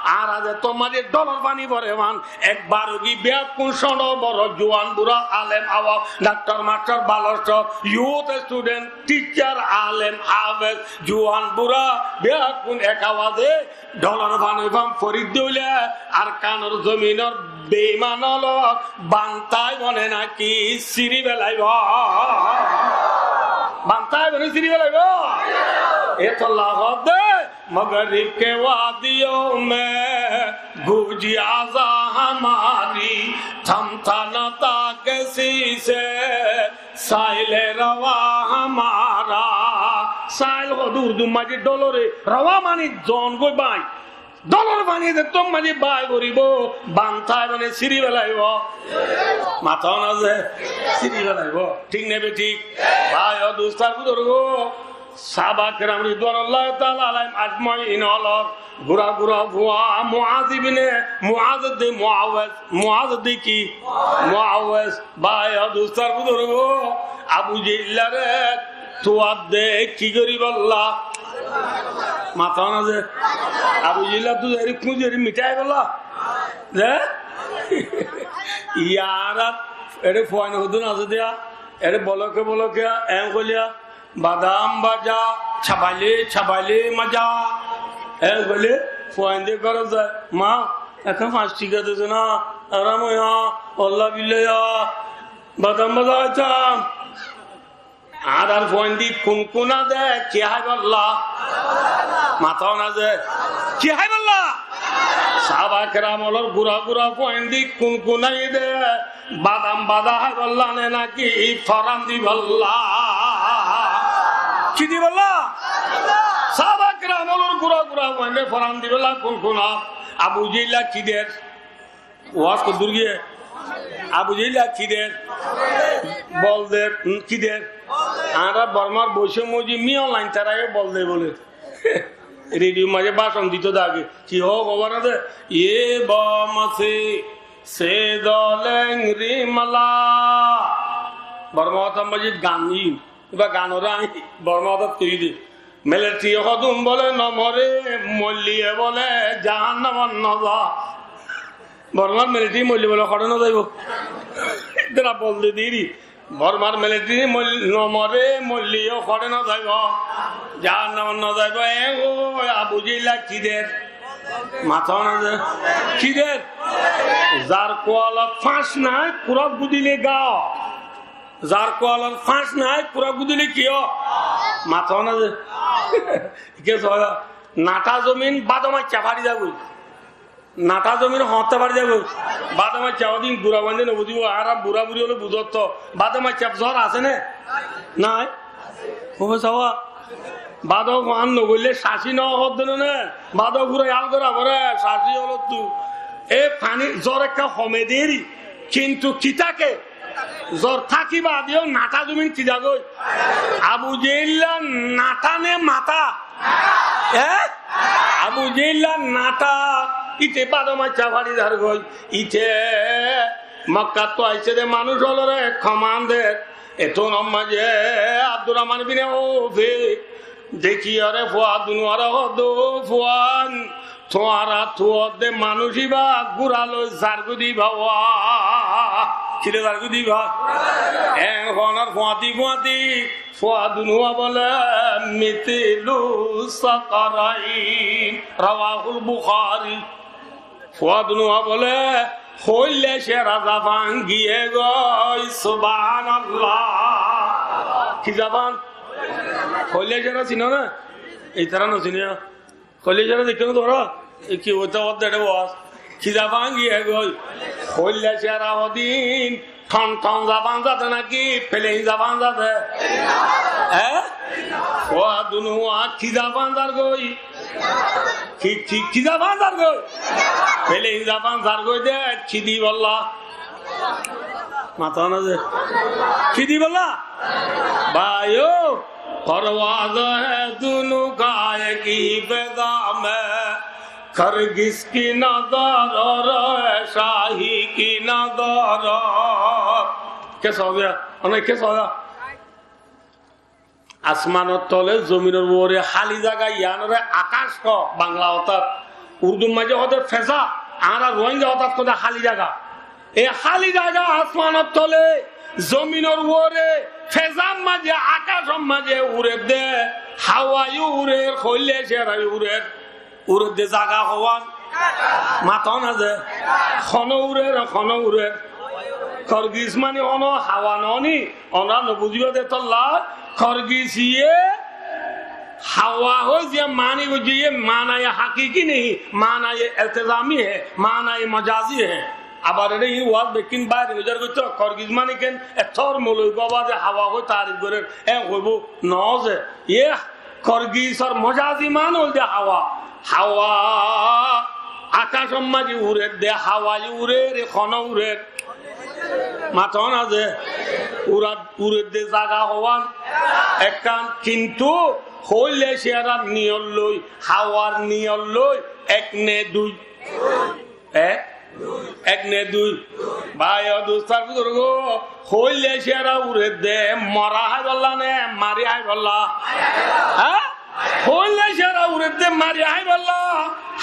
añára zettót mazé dholor faní fore fán, ekbar ugi beggún cóñço boro, juwan bura, alem awam, daktor mastor, balostor, youth student, teacher, alem hafez, juwan bura, beggún ek awaze dholor faní fán foridde óile, Arkanor zominor beiman ólor ban táibo né náki siri felaibo? Ban táibo né siri felaibo? Etolla hoó de, مغرب کے وادیوں میں گوجی اذاں ہماری، تھمتا نہ تھا کسی سے سیل روا ہمارا۔ Sail hoó de Urdur mazé dholoré, rawa mani zon goi bái. Dholor faní zettót mazé bái foribo, ban táibo né siri felaibo? Mató na ze? Siri felaibo. Thík né bethík? Bái ó dustó buzurgo, sáhaba keram ridwanullahi taala alaihim ajmain ólor gura gura fua Muaz ibne, Muaz de Muawez, Muaz de ki? Muawez. Bái ó dustó buzurgo, Abu Jehillare tuwar de ki goríbolla? Mató na ze? Abu Jehillare tuwar de kúñzi gorí mitaibolla. Ze? Yar ar, ere fuain hodún asé de, ere boloke boloke, en hoilé, badam baza, chabaile chabaile maza. E bole, fuainde górot zai, "Ma, ekkán fañs thika de de na, aram óiya, olla billa ya, badam baza haitam." Añárar fuainde kunkuna de, ki háibolla? Mató na ze, ki háibolla? Sáhaba keram ólor gura gura fuainde kunkunaiyé de, badam baza háibolla né náki foran dibolla? Ki dibolla? Sáhaba keram ólor gura gura fuainde foran dibolla kunkuna. Abu Jehilla ki der? Waz hoddúr giyé? Abu Jehilla ki der? Bol der, hm, ki der? Añára Bormar boicómmo zi miyó lain tará bol de bole. Redio mazé bácon dito de age. Ki hoó, hoó na de? Ye bamasi se doleng ri mala. Borma hotá mazé gan i. Iba gan ore añí Borma hotát hoiyí de. Militari hodún bole no more, moille bole jahannamot no za. Bormar militari moille bole hoçé no zaibo? Dera bol de diri. Bormar militari mol-, no more, moille hoçé no zaibo? Jahannamot no zaibo. E o Abu Jehilla ki der? Mató na ze? Ki der? Zar kualot fañs nai, kura gudile ga. Zar kualot fañs nai, kura gudile ki ó? Mató na ze? Ke soya, nathá zomin bado maicca fari zagói. Nathá zomin hoñtté fari zagói. Bado maicca odin gura bande no buzibo, añára bura buri óle buzót to. Bado maicca zor asé né? Nai. Ó sawa, bado fuan no goille sasi no hodde no ne. Bado fura yal gora gore, sasi ólottu. E faní zor ekka home deri, kintu ki táke? Zor táki baade yó nathá zomin ki zagói? Abu Jehilla nathá ne matá? E? Abu Jehilla nathá, ite bado maicca fari zargói. Ite Mokkattú aicce de manúic ólore koman der. Ettún mazé Abdurrahman bin Awfe dekíyore fua dunuware hoódde, "Ó fuain, tuáñra tuwar de manúic íba gúra loi zargói de íba." Ki loi zargói de íba? En honor fuañti fuañti fua dunuwa bóle, "Mithlu sakarain." Rawahul Bukhari. Fua dunuwa bóle, "Hoilla cera zafan giyé goi, Subhanallah." Ki zafan? Hoilla cera sino na? Itara no siniya. Hoilla cera dekó no tora? E ki óita ódde ere bas. Ki zafan giyé goi? Hoilla cera hodin Thon thon zafan zade naki plain zafan zade? E? Fua dunuwa ki zafan zargói? Ki, ki, ki zafan zargói? Plain zafan zargói de, ki dibolla? Mató na ze. Ki dibolla? Báiyo, پرواز ہے دونوں کا ایک ہی فضا میں، کرگس کی نظر اور شاہی کی نظر۔ Ke soóya? One ke soóya? Asmanor tole, zominor uore háli zaga, iánore akac hoó Bangla hotát. Urdur mazé hoóde feza, añára Ruáingga hotát hoóde háli zaga. E háli zaga asmanor tole, zominor uore, fezar mazé, akacor mazé urer de, hawa yó urer, hoilla cera yó urer. Urer de zaga hoán? Mató na ze. Hono urer, hono urer. Korgis mani hono hawa no ni? Onora no buzíba de tolla, korgis iye hawa hoi ziya mani goijje, iye manaye hakiki nehi, manaye iltizami hai, manaye majazi hai. Abar ere iín waz bekkín baire ujar goitto, korgis mani ken ettór moloi goba ze hawa hoi tarif gorer, en hoibo no ze. Iye Korgisor mojazi mani óilde hawa. Hawa akacor mazé urer de, hawa yó urer, hono urer. Mató na ze, urar, urer de zaga hoán? Ekkán, kintu hoilla cerar niyot loi, hawar niyot loi, ek ne dui? E? Ek ne dui? Bái o dustó ar buzurgó, hoilla cera urer de mora háibolla ne mari háibolla? E? Hoilla cera urer de mari háibolla?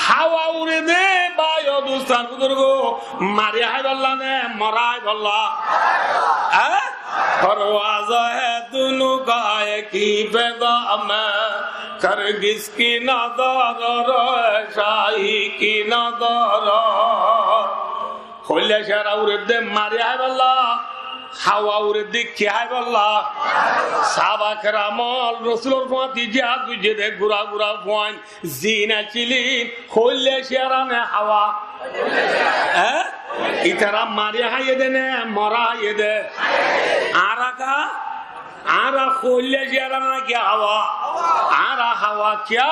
Hawa urer de, bái o dustó ar buzurgó, mari háibolla ne mora háibolla? E? پرواز ہے دونوں کا ایک ہی فضا میں، کرگس کی نظر اور شاہی کی نظر۔ Hoilla cera urer de mari háibolla, hawa urer de ki háibolla? Sáhaba keram ól Rosulor fúañti jihad goijjé de gura gura fuain, zin accíl, hoilla cera ne hawa? E? Itara mari háiye de ne mora háiye de? Añára ka? Añára hoilla cera naki hawa? Añára hawa kiya?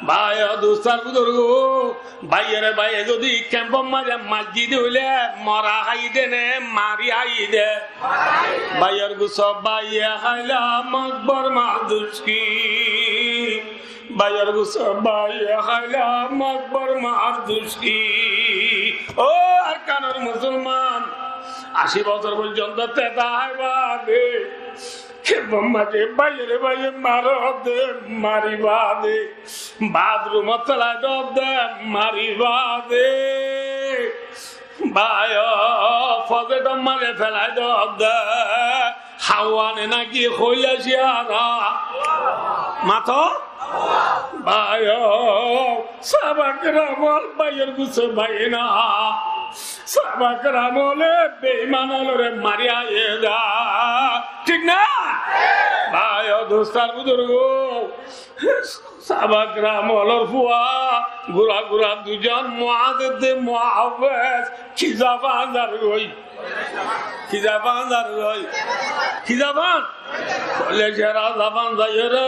Bái o dustó ar buzurgó, báiyore báiye zodi kemfor mazé maijjé de óile mora háiye de ne mari háiye de? Báiyor guso báiye háila makbor mar duc ki, báiyor guso báiye háila makbor mar duc ki. Ó Arkanor musolman, aci bosór foijjonto teta háiba de, kemfor mazé báiyore báiye mare de, mariba de, bathroomot felai de, mariba de. Bái o, fozetor mazé felai de, hawa ne naki hoilla cera? Mató? Bái o, sáhaba keram ól báiyor guso báiye no. Sáhaba keram óle beiman ólore mari háiye de. Thík na? Bái o dustó ar buzurgó, sáhaba keram ólor fua gura gura duizon Muaz ibne Muawwez ki zafan zargói? Ki zafan zargói? Ki zafan? Hoilla cera zafan zaiyóre.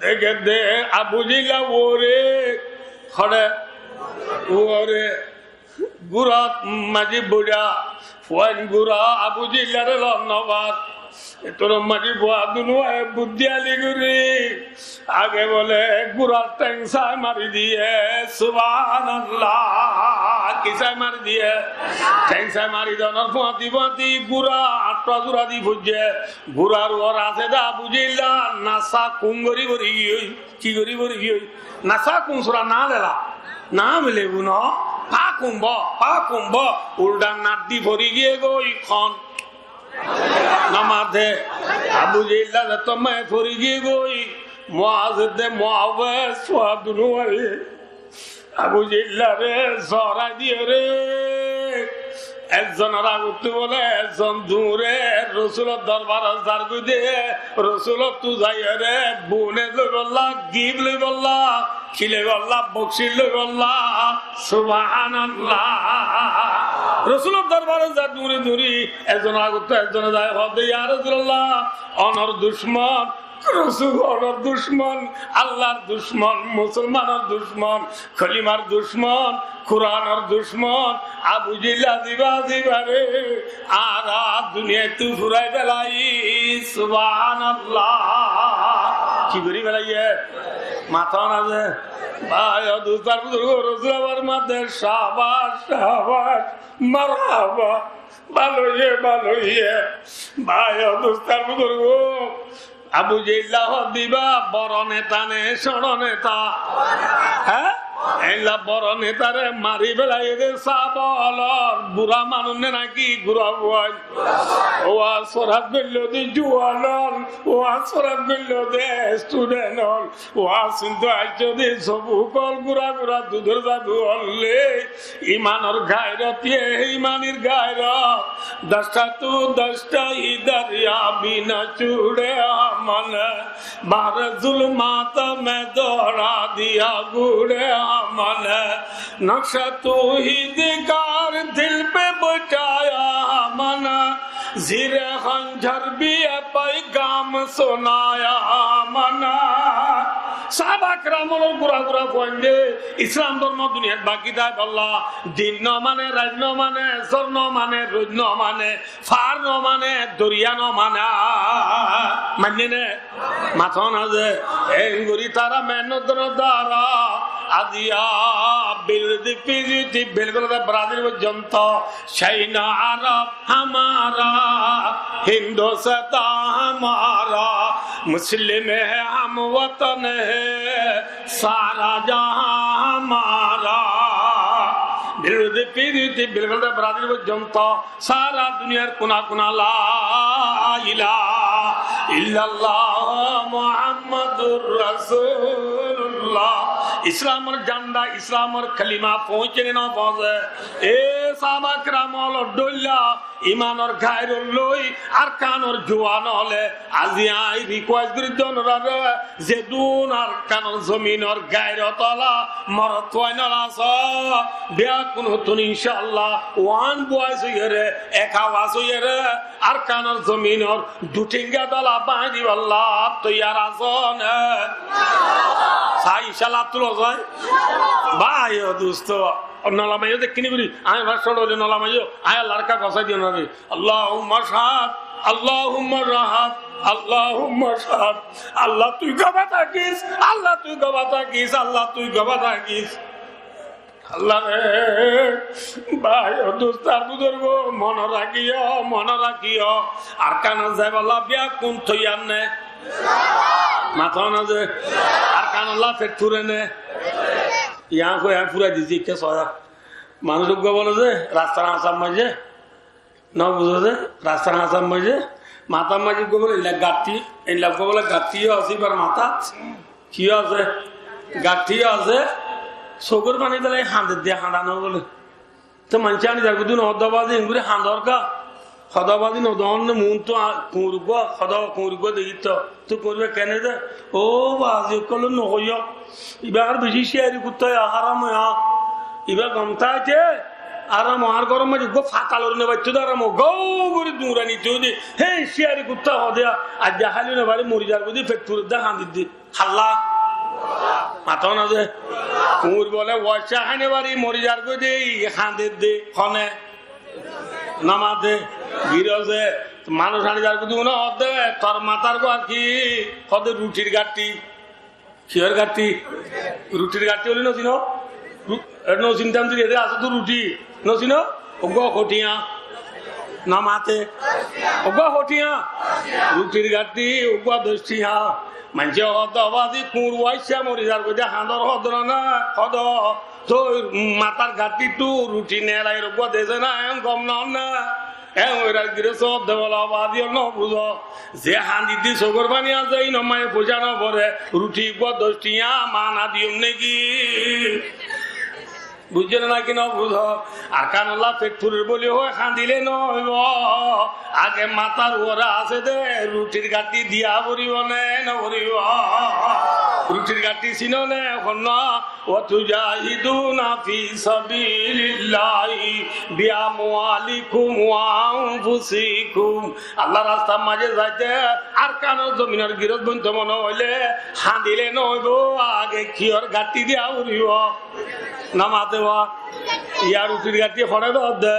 Deké de Abu Jehilla uore, hone? Uore gúrat mazi boiya, fuain gúra Abu Jehillare lon no far. Etunot mazi fua dunuwaye buddíyali gorí age bole gúrar theng sai mari diye. Subhanallah. Ki sai mari diye? Theng sai mari donor fuati fuati gúra añçá zura di foijje. Gúrar uore asé de Abu Jehilla nasa kun gorí fori giyói. Ki gorí fori giyói? Nasa kun sura na lela. Na mile bu no. Fa kun bo, fa kun bo. Uldha naddi fori giyé goi kon. Namade Abu Jehilla de to mai fori giyé goi. Muaz de Muawes fua dunuwaye Abu Jehillare zorai diye re. Ezzonor agottú bole ezzon dure Rosulor dorbarot zargoi de, Rosulottú zaiyore bone loibolla, gif loibolla, ki loibolla, bokcic loibolla. Subhanallah. Rosulor dorbarot zar dure dure, ezzonor agottú ezzone zai hoó de, ya Rosulallah, onor ducmon, Rosul onor ducmon, Allar ducmon, musolmanor ducmon, kolimar ducmon, Kuranor ducmon, Abu Jehilla ziba ziba re, añára duniyaittú furai felai. Subhanallah. Ki gorí felaiye? Mató na ze. Bái o dustó ar buzurgó, Rosul abar made, sabac, sabac, marhaba. Bála óiye, bála óiye. Bái o dustó ar buzurgó, Abu Jehilla hoó de íba boro neta né cóñço neta? Há? Eilla boro netare mari felaiye de sába ólor, bura manúic né náki gura fuain? Waz korát goilló de juan ól, waz korát goilló de student ól, waz cúnto aiccó de sobuk ól, gura gura dudor zadu ól. Imanor gairot, ye imanir gairot. دشت تو دشت ہی دریا بھی نہ چھوڑے ہم نے، بہر ظلمات میں دوڑا دیا گوڑے ہم نے، نقشہ تو ہی دکھا دل پہ بٹھایا ہم نے، زیر خنجر بھی یہ پیغام سنایا ہم نے۔ Sáhaba keramor gura gura fuainde Islam dormo duniyait baki táibolla, din no mane, rait no mane, zor no mane, roid no mane, far no mane, doriya no mane. Mainné né? Mató na ze. Engori tara mehnot no dara. Aziya bildi Fiji ti bilgol Brazil porjonto, China, Arab, ہمارا ہندوستان ہمارا، مسلم ہے، ہم وطن ہے، سارا جہاں ہمارا۔ Bilgol de Fiji ti bilgol de Brazil porjonto, sára duniyar kuna kuna la ilaha illallah Muhammadur Rasulullah. Islamor janda, Islamor kalima foóñse né no foóñse? E sáhaba keram ólor dóilla, imanor gairot loi Arkanor juan óle, azi añí request gorí de onorare, zedún Arkanor zominor gairot ola morot fuain ól asó, beggún ottún incaallah one voice óiyore, ek awaz óiyore, Arkanor zominor du thenga dola báñgi dibálla toiyar asó né? Sai incaallah, attú lozai. Bái o dustó, nola maiyó de kini gorí, añí far cóñço óile nola maiyó, añí Allar ka gosái diyó na re. اللهم اشهد، اللهم اشهد، اللهم اشهد. Allah tui gobá tákis, Allah tui gobá tákis, Allah tui gobá tákis. Allah re, bái o dustó ar buzurgó, mone rakíyo, mone rakíyo. Arkanot zaibálla beggún toiyar né? Mató na ze. Arkanolla fet fure né? Yián hoi añí furai diyí, ekká soó. Manúic uggúa bole ze, rastar hañsar maze, no buzó ze, rastar hañsar maze, matár maze uggúa bole eilla gaththí, eilla uggúa bole gaththí yó asé, íbar matát ki yó asé? Gaththí yó asé, sukór faní dile hañdedde, hañda no bole. Te maincé aní zargói de no, hodó bazi engori hañdor ga, hodó bazi no dónne, muúntu kuñr uggúa, hodó kuñr uggúa dekíto. Tui kuñr uggúa kene de? Ó bazi ókkol, no hoiyó. Ibá ar beci ciyari kuttá, ya háram ya. Ibá gom táite háram, añár góror maze uggúa fata lori no faitto de háram, gau gorí duñra nito de. Hé ciyari kuttá hoó de, aijja háile no fare, mori zargói de, fet fure de, hañdir de. Halla. Mató na ze. Kuñir bole uaccá háine bari mori zargói de, i hañder de, hone? Nomate, giroze. Manúic hañdi zargói de, une hoódde, tor matár uore ki? Hoódde rutir gaththi. Kiyór gaththi? Rutir gaththi buli no sino? Ru-, e, no sintam de, ede asé to ruti. No sino? Uggúa hotiya. Nomate. Uggúa hotiya. Rutir gaththi, uggúa doc tiya. Maincé hoódde, "Ó bazi, kuñir uaccá mori zargói de, hañdor hoódde na, hoódde. Toi matár gaththittu ruti neelai uggúa dese na, en gom no na." En oirar giroste hoódde bole, "Ó bazi, ó no buzó. Ze hañdi de sogor faní asé, inor maze foicá no fore, ruti uggúa doc tiya, mana diyum niki?" Buijjó né náki no buzó? Arkanolla fet furer buli hoi hañdile no óibo. Age matár uore asé de rutir gaththi diya foribo né no foribo? Rutir gaththi sino né? Hon na? "Wa tujahiduna fi sabilillahi bi amwalikum wa anfusikum." Allar rastar maze zaite Arkanor zominor giros bonto mone óile hañdile no óibo, age kiyór gaththi diya foribo? Nomate ba. Yar rutir gaththi hone dódde.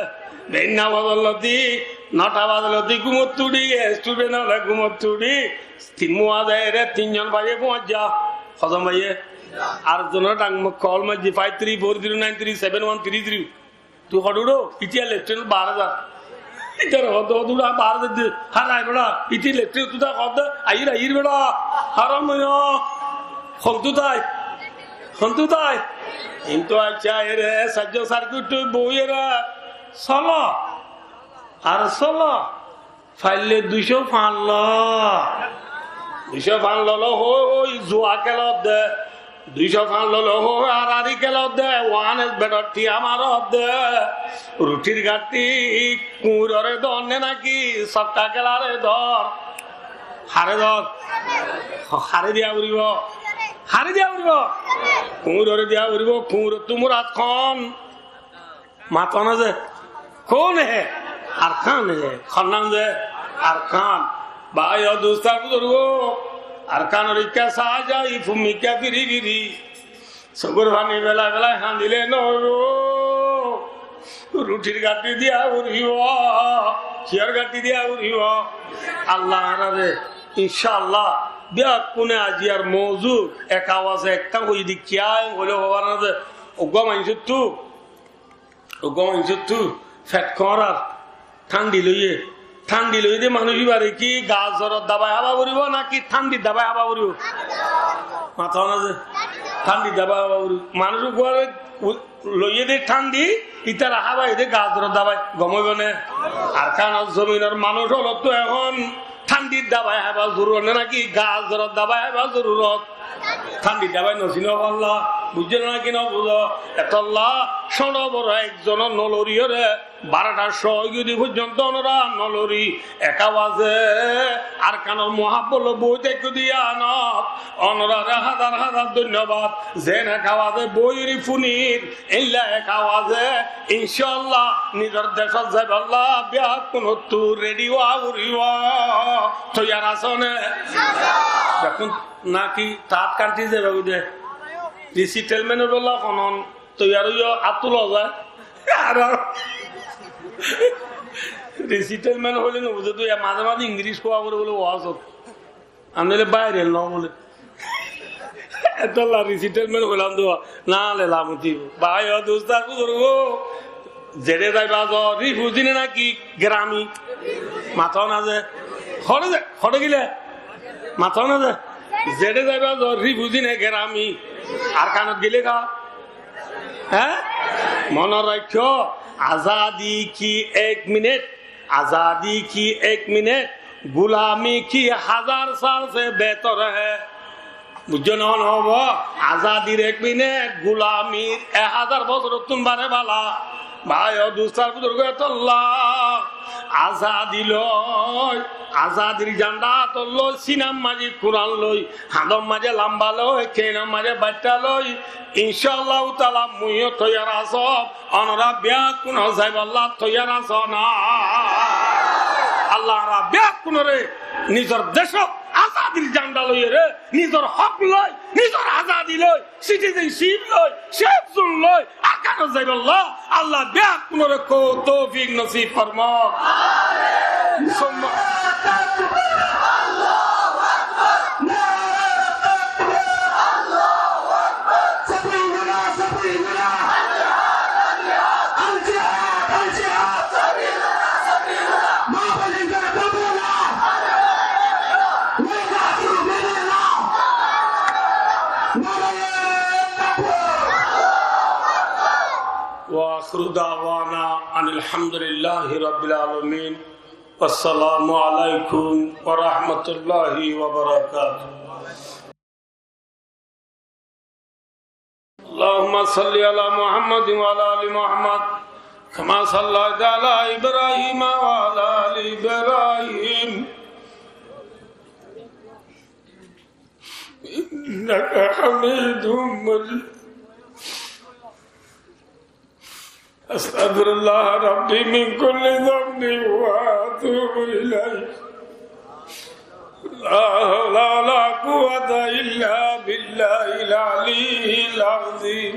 Beinna bazar loti, nota bazar loti gúmot uçí, student ókkole gúmot uçí, tin muwa zaiyóre tinzon báiye gúmot za. Hozon báiye? Ar zonor dang mok kol maijje five three four zero nine three seven one three zero. Tui hoçé uçó? Ítara leftrinot baáre za. Ítara hoódde, hoódde uçá baáre za de. Hárai beça, ítara leftrinot tui tá hoódde, aiyír, aiyír beça. Háram óiyo. Hontú tái? Hontú tái? Kintu accá, ere saijjó sarkit tui boiyóre solo. Ar solo. Faille duicó fañs lo. Duicó fañs lolo hoi hoi zua kelodde. Duicó fañs lolo hoi hoi arari kelodde. Wanes beçor tiya marodde. Rutir gaththi kuñirore dor né náki sokka kelare dor? Hare dor? Hare diya foribo? Hare diya foribo? Kuñirore diya foribo. Kuñirottú murad hon? Mato na ze? Kon he? Arkan he. Honnán ze? Arkan. Bái o dustó buzurgo, Arkanor ikká saá zai, fummi ikká firi firi. Sogor faní belai belai hañdile no óibo. Rutir gaththi diya foribo. Kiyór gaththi diya foribo? Allah añárare, incá Allah, beggúne aziyar mouzu ek awaze ekkán hoiyé de kiyá hoile hoibar na ze, uggúa maincóttu Uggúa maincóttu fet kóñrar, thándi loiyé. Thándi loiyé de manúic íbare ki gazoror dabai hába foribo náki thándhir dabai hába foribo? Mató na ze? Thándhir dabai hába foribo. Manúic uggúare u-, loiyé de thándi, ítara hábaiyé de gazoror dabai. Gom óibo né? Arkanor zominor manúic ókkolottu ehón thándhir dabai hába zorurot né náki gazoror dabai hába zorurot? Thándhir dabai no sino falla, buijjó né náki no buzó? Etolla cóñço boro ekzone no loriyóre, barotar cómot ói giyé de foijjonto onora no lori. Ek awaze Arkanor muhábbot loi boi táikko de yiánot onorare házar házar dóinnobad. Zeén ek awaze boiyóre fúnir, éilla ek awaze incá Allah nizor decót zaibálla beggúnottú redi ówa foribo. Toiyar asó né? Beggún náki taát kantri zaiba goi de? Resettlement óibolla honón toiyar óiyo? Át tulo za. Ar resettlement hoile no buzó de, maze maze Ingilic hoó bole bole wazot. Ar noile baire no bole. Etolla resettlement hoilam de, na le lamoti. Bái o dustó buzurgo, zeçé zaiba zo, refugee né náki gerami? Mató na ze? Hoçé ze? Hoçé gile? Mató na ze? Zeçé zaiba zo, refugee né gerami? Arkanot gile ka? Há? Mone raikkó, azadi ki ek minit, azadi ki ek minit, gulami ki hazar sal se behtor hai. Buijjó né? Hon hobo? Azadir ek minit, gulamir ek házar bosórottún bare bála. Bái o dustó buzurgo, etolla azadi loi, azadir zanda átot loi, sinar maze Kuran loi, hañdor maze lamba loi, keinor maze baiththá loi, incá Allahu taala mui yó toiyar asóm. Onora beggún zaibálla toiyar asó né? Allah añára beggúnore nizor decót azad Zandá loiyóre nizor hók loi, nizor azadi loi, citizenship loi, safe zone loi, Arkanot zaibálla Allah beggúnore toufik nosib formouk. Summa وآخر دعوانا أن الحمد لله رب العالمين. والسلام عليكم ورحمة الله وبركاته. اللهم صل على محمد وعلى آل محمد كما صليت على إبراهيم وعلى آل إبراهيم إنك حميد مجيد. أستغفر الله ربي من كل ذنب وأتوب إليه. لا حول ولا قوة إلا بالله العلي العظيم.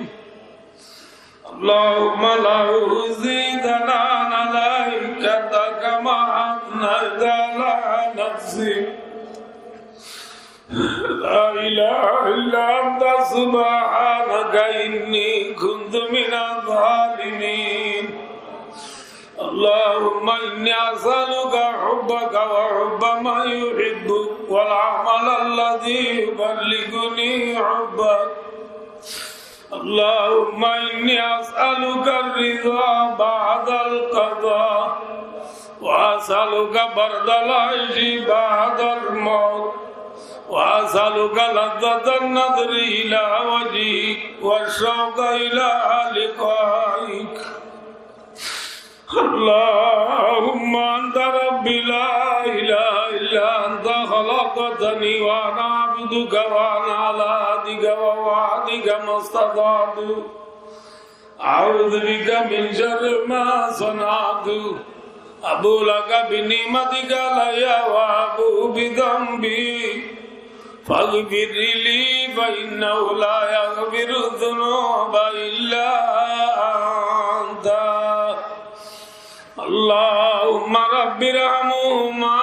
اللهم لا أحصي ثناء عليك أنت كما أثنيت على نفسك. لا إله إلا أنت سبحانك إني كنت من الظالمين. اللهم إني أسألك حبك وحب من يحبك والعمل الذي يبلغني حبك. اللهم إني أسألك الرضا بعد القضاء، وأسألك برد العيش بعد الموت، وأسألك لذة النظر إلى وجهك والشوق إلى لقائك. اللهم أنت ربي لا إله إلا أنت خلقتني وأنا عبدك وأنا على عهدك ووعدك ما استطعت. أعوذ بك من شر ما صنعت. أبوء لك بنعمتك علي وأبوء بذنبي فاغفر لي فإنه لا يغفر الذنوب إلا أنت. اللهم رب ارحمهما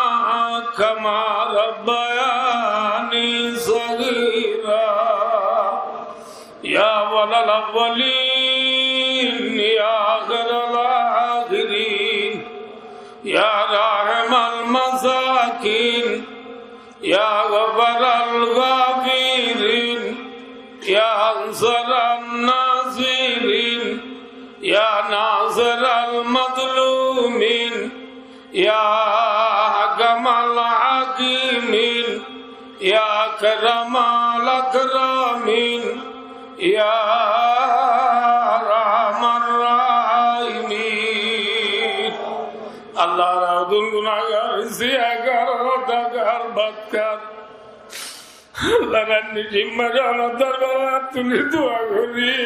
كما ربياني صغيرا. يا أول الأولين، يا آخر الآخرين، يا راحم المساكين، يا غفار الغافرين، يا أنصر الناصرين، يا ناصر المظلومين، يا أحكم الحاكمين، يا أكرم الأكرمين، يا أرحم الراحمين. Allah, añára hodún gunágar, siyagar, rodagar, badkar. Allah, añárar zimmar añárar dorbarot tuli dua gorí.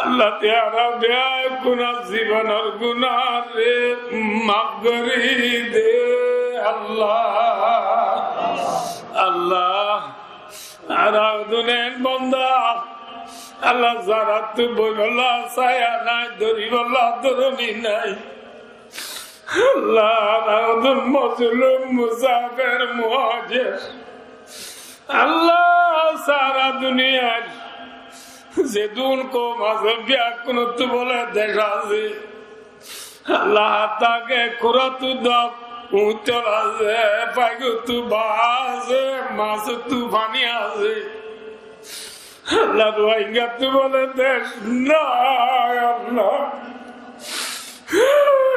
Allah, tui añárar beggúnor zibonor gunáre maf gorí de. Allah, Allah, añára hodún en bonda. Allah, zaráttu boibolla saya nai, dóribolla dóroni nai. Allah, añára hodún mozlum, musafer, muhajir. Allah, sára duniyar zedún koum asé, beggúnottu bóle dec asé. Allah, háñtake kurattu dok, uñtor asé, faigottu bá asé, masottu faní asé. Allah, Ruáingattú bóle dec nái, Allah.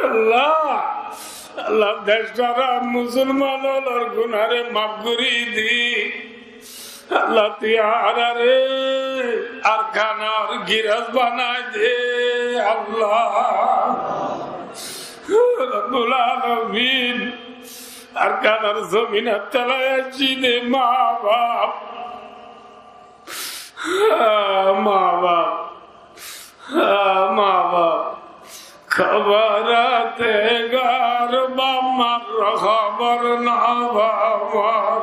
Allah, Allah, dec sára musolman ólor gunáre maf gorí di. Allah, tui añárare Arkanor girós banai de, Allah. Rabbul Alamin, Arkanor zominor tola aiccí de ma baf. Ah, ma baf, ah, ma baf, koborote gor baf mar, kobor no baf mar.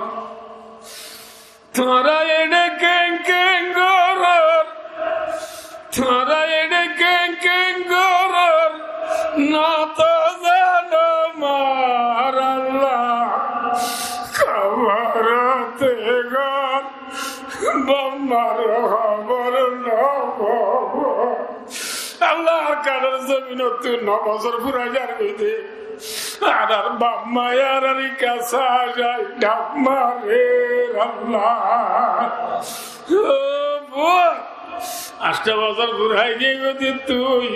Tuáñra eçé keén keén gorór, tuáñra eçé keén keén gorór, no to zano mar Allah, koborote gor, baf mar hóbor no hóbor. Allah, Arkanor zominottu no bosór furai zar goi de. Añárar baf maye añárar ikká sai sai dhak marer Allah. Ó buf, añctho bosór furai giyé goi de tui.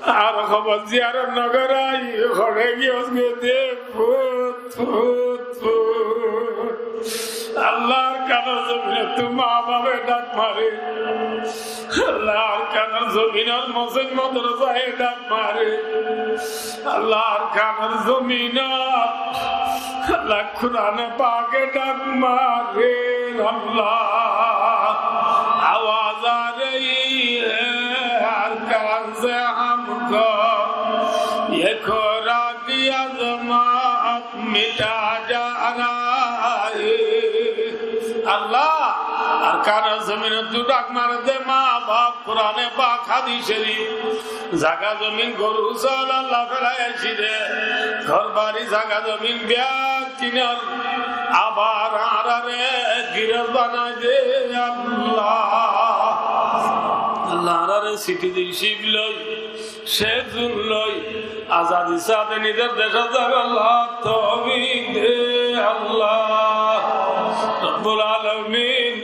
Ar hóbor ziyarot no gorai, hoçé giyós goi de, fut, fut, fut. Allah, Arkanor zominottu ma bafe dhak mare. Allah, Arkanor zominor mosjid madrasaye dhak mare. Allah, Arkanor zominot, Allah, Kurane pake dhak mare, Allah. آواز آ رہی ہے ارکان سے ہم کو، یہ کورا کی عظمت مٹا جا رہا ہے۔ Allah, Arkanor zominottu dhak mare de ma baf, Kurane pak, hadis corif, zaga zomin, goru sóol Allah felai aiccí de, gór bari, zaga zomin biyakkínor abar añárare girós banai de Allah. Allah, añárare citizenship loi, citizen loi, azadi sáte nizor decót zaibar Allah toufik de Allah. Rabbul Alamin,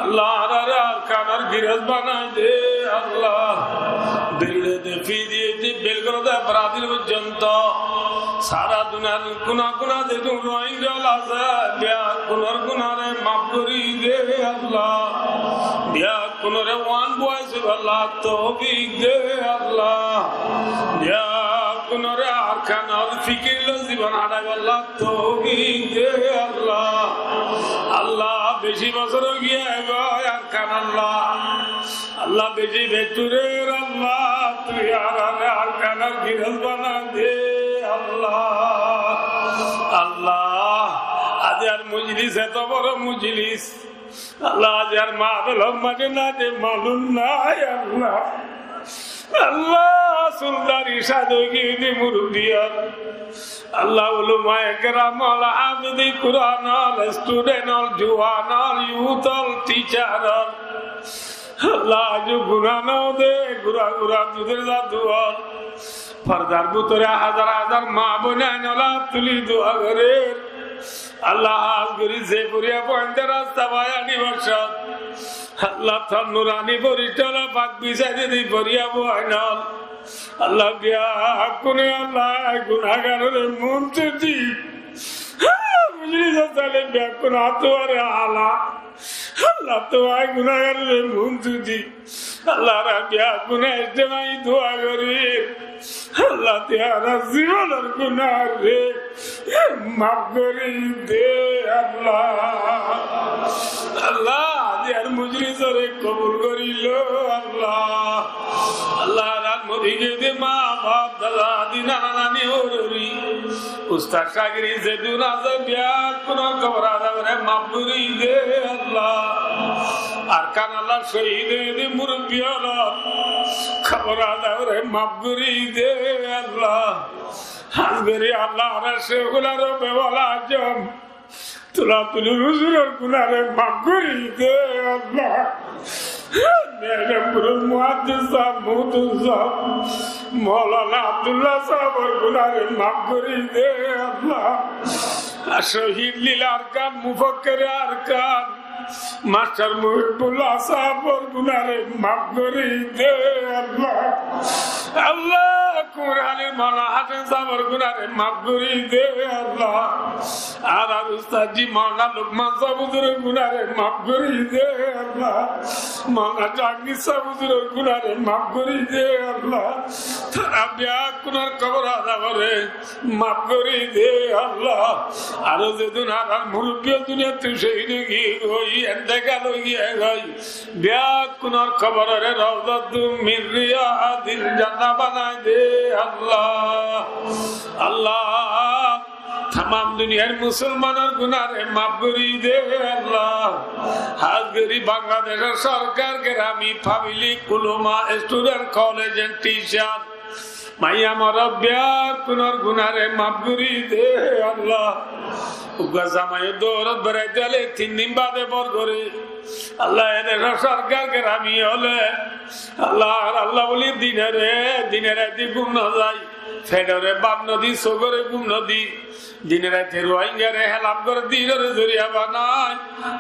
Allah, añárare Arkanor girós banai de Allah. Delhi de, Fiji de, Belgrade, Brazil foijjonto sara duniyar kuna kuna zedún Rohingya asé, beggúnor gunáre maf gorí de Allah. Beggúnore one voice Allah toufik de Allah. Beggúnore Arkanor fikir loi zibon hátaibálla toufik de Allah. Allah, beci bosór ói giyé goi Arkan Allah. Allah, beci beddurer Allah, tui añárare Arkanor girós banai de Allah. Allah, aijjar mojlis eto boro mojlis, Allah, aijjar mahfil hom mane nai de malum nai Allah. Allah, sul dari sád ói giyé de murubbi ól, Allah, ulamaye keram ól, háfeze Kuran ól, student ól, juwan ól, youth ól, teacher ól, Allah, aijjó guná no de, gura gura dudor zadu ól, fordar bútore házar házar ma boinain ól át tuli dua gorér. Allah, hás gorí ze foriya fuainde rasta fai aní bosót, Allah, tor nurani forictá ól pak bisai de de foriya fuain ól. Allah, beggúne Allah, gunágarore muúntu di. Mojlisot sáile beggún át tuáñre hala. Allah, tuáñre gunágarore muúntu di. Allah, añára beggúne ijtemai dua gorí. Allah, tui añárar zibonor gunáre maf gorí de Allah. Allah, aijjar mojlisore kobul gorí lo Allah. Allah, añárar mori giyé de ma baf, dada didi, nana nani, hoór hori, ustad cagird zedún asé, beggúnor kobor azabore maf gorí de Allah. Arkan Allah, cóhid óiye de murubbi ólor kobor azabore maf gorí de Allah. Hás gorí Allah, añárar Cékul Arab Bebal Azom Tulatuli huzuror gunáre maf gorí de Allah. Mehrempuror muhaddis sáb, muhtarom sáb, Moulana Abdullah sábor gunáre maf gorí de Allah. Ar cóhid Lil Arkan, Mufakkere Arkan, Mastor Muhibbullah sábor gunáre maf gorí de Allah. Allah, Kuranir Moulana Hacem sábor gunáre maf gorí de Allah. Añárar ustad ji Moulana Lukman sáb huzuror gunáre maf gorí de Allah. Moulana Jahangir sáb huzuror gunáre maf gorí de Allah. Tará beggúnor kobor azabore maf gorí de Allah. Aró zedún añárar murubbi ól duniyattu cóhid ói giyé goi, entekal ói giyé goi, beggúnor koborore Rawdatun min Riyadil Jannah banai de Allah. Allah, Tamam duniyar musolmanor gunáre maf gorí de Allah. Hás gorí Bangladecor sorkar, gerami, fablik, ulama, student, college and teacher, maiya morot beggúnor gunáre maf gorí de Allah. Uggwá zamai dourot berai dile tin din bade bor gorí. Allah, e decor sorkar, gerami ókkole Allah, ar Allah buli dinore, dine raite gúm no zai, fedore bát no di, sogore gúm no di, dine raite Rohingyare helaf gore, dinore zoriya banai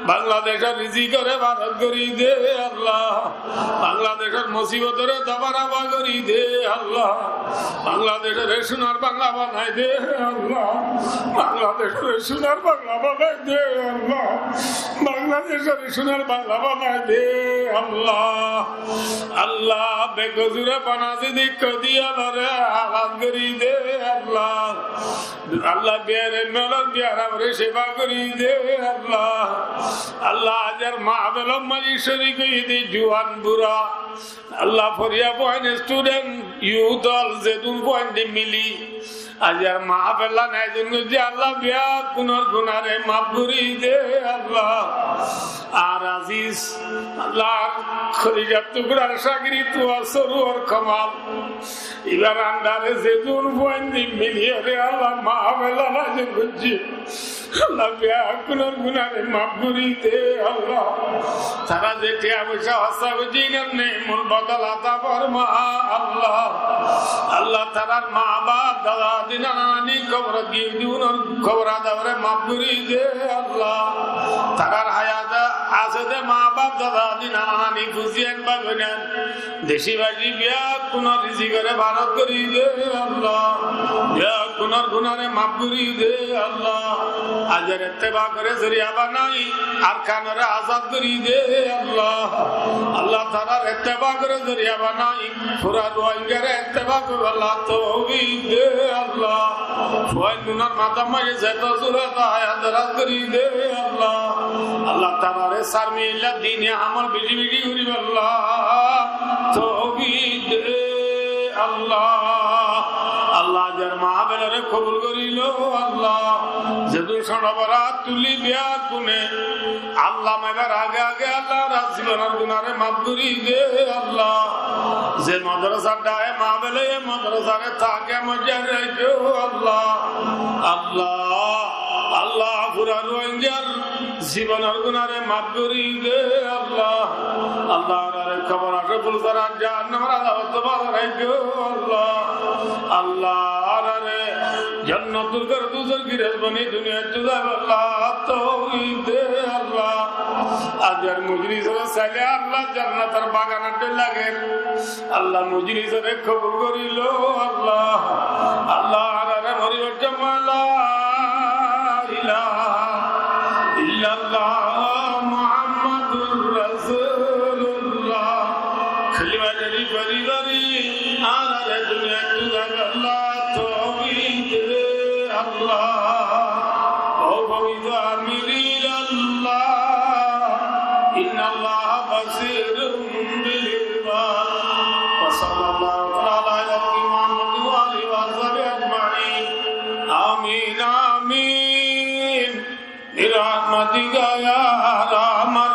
Bangladecor rizikore barok gorí de Allah. Bangladecor musibotore dabaraba gorí de Allah. Bangladecore sunar Bangla banai de Allah. Bangladecore sunar Bangla banai de Allah. Bangladecore sunar Bangla banai de Allah. Allah, bekosure Benazir Kodiyanore azad gorí de Allah. Allah, biyaraimor beyaramore cefa gorí de Allah. Allah, aijjar maáfilot maze corik óiye de juwan bura, Allah, foriya fuain, student, youth ókkol, zedún fuain de mili aijjar maáfilot ayojon goijjé, Allah, beggúnor gunáre maf gorí de Allah. Ar aziz Allah, ar kolijar tukurar cagird Tuwa Sorwar Kamal, ibar andare zedún fuain de miliyore Allah, maáfilot ayojon goijjé, Allah, beggúnor gunáre maf gorí de Allah. Tará ze tiya foisa hóros goijjé, iín or nemul bodol ata forma Allah. Allah, tarár maa baf, dada didi, nana nani, kobor giyé de, unor kobor azabore maf gorí de Allah. Tarár hayat asé de maa baf, dada didi, nana nani, fuain bái boin, deci bazi beggúnor rizikore barok gorí de Allah. Beggúnor gunáre maf gorí de Allah. Aijjar ettefakore zoriya banai Arkanore azad gorí de Allah. Allah, tarár ettefakore zoriya banai fura Rohingyare ettefak óibar toufik de Allah. Fuain ókkolor matár maze zeto zure hayat daraz gorí de Allah. Allah, tarare sarmilla dini amol beci beci goríballa toufik de Allah. Allah, aijjar maáfilore kobul gorí lo Allah. Zedún cóñço boro át tulí beggúne Allah maibar age age Allah, añárar zibonor gunáre maf gorí de Allah. Ze modorasar daye maáfile, e modorasare ta kiyamot zar raikó Allah. Allah, Allah, fura Rohingyar zibonor gunáre maf gorí de Allah. Allah, añárare kobor azob, fulic azob, jahannamor azobottú bazai raikó Allah. Allah, añárare jonnotor gór, duzor girós boni duniyattú zaibolla toufik de Allah. Aijjar mojlisore sailé Allah jonnotor bagan or dóilla lager. Allah, mojlisore kobul gorí lo Allah. Allah, añárare moribar cómot la ilaha illallah Muhammadur Rasulullah kalima shorif fori fori añárare duniyattú zaibolla toufik de Allah. Wa fawwidul amra ila Allah. Inna Allaha basirun bil ibad. Wa sallallahu ta'ala ala sayyidina Muhammad wa alihi wa sahbihi ajma'in. Amin, amin. Bi rahmatika ya arhamar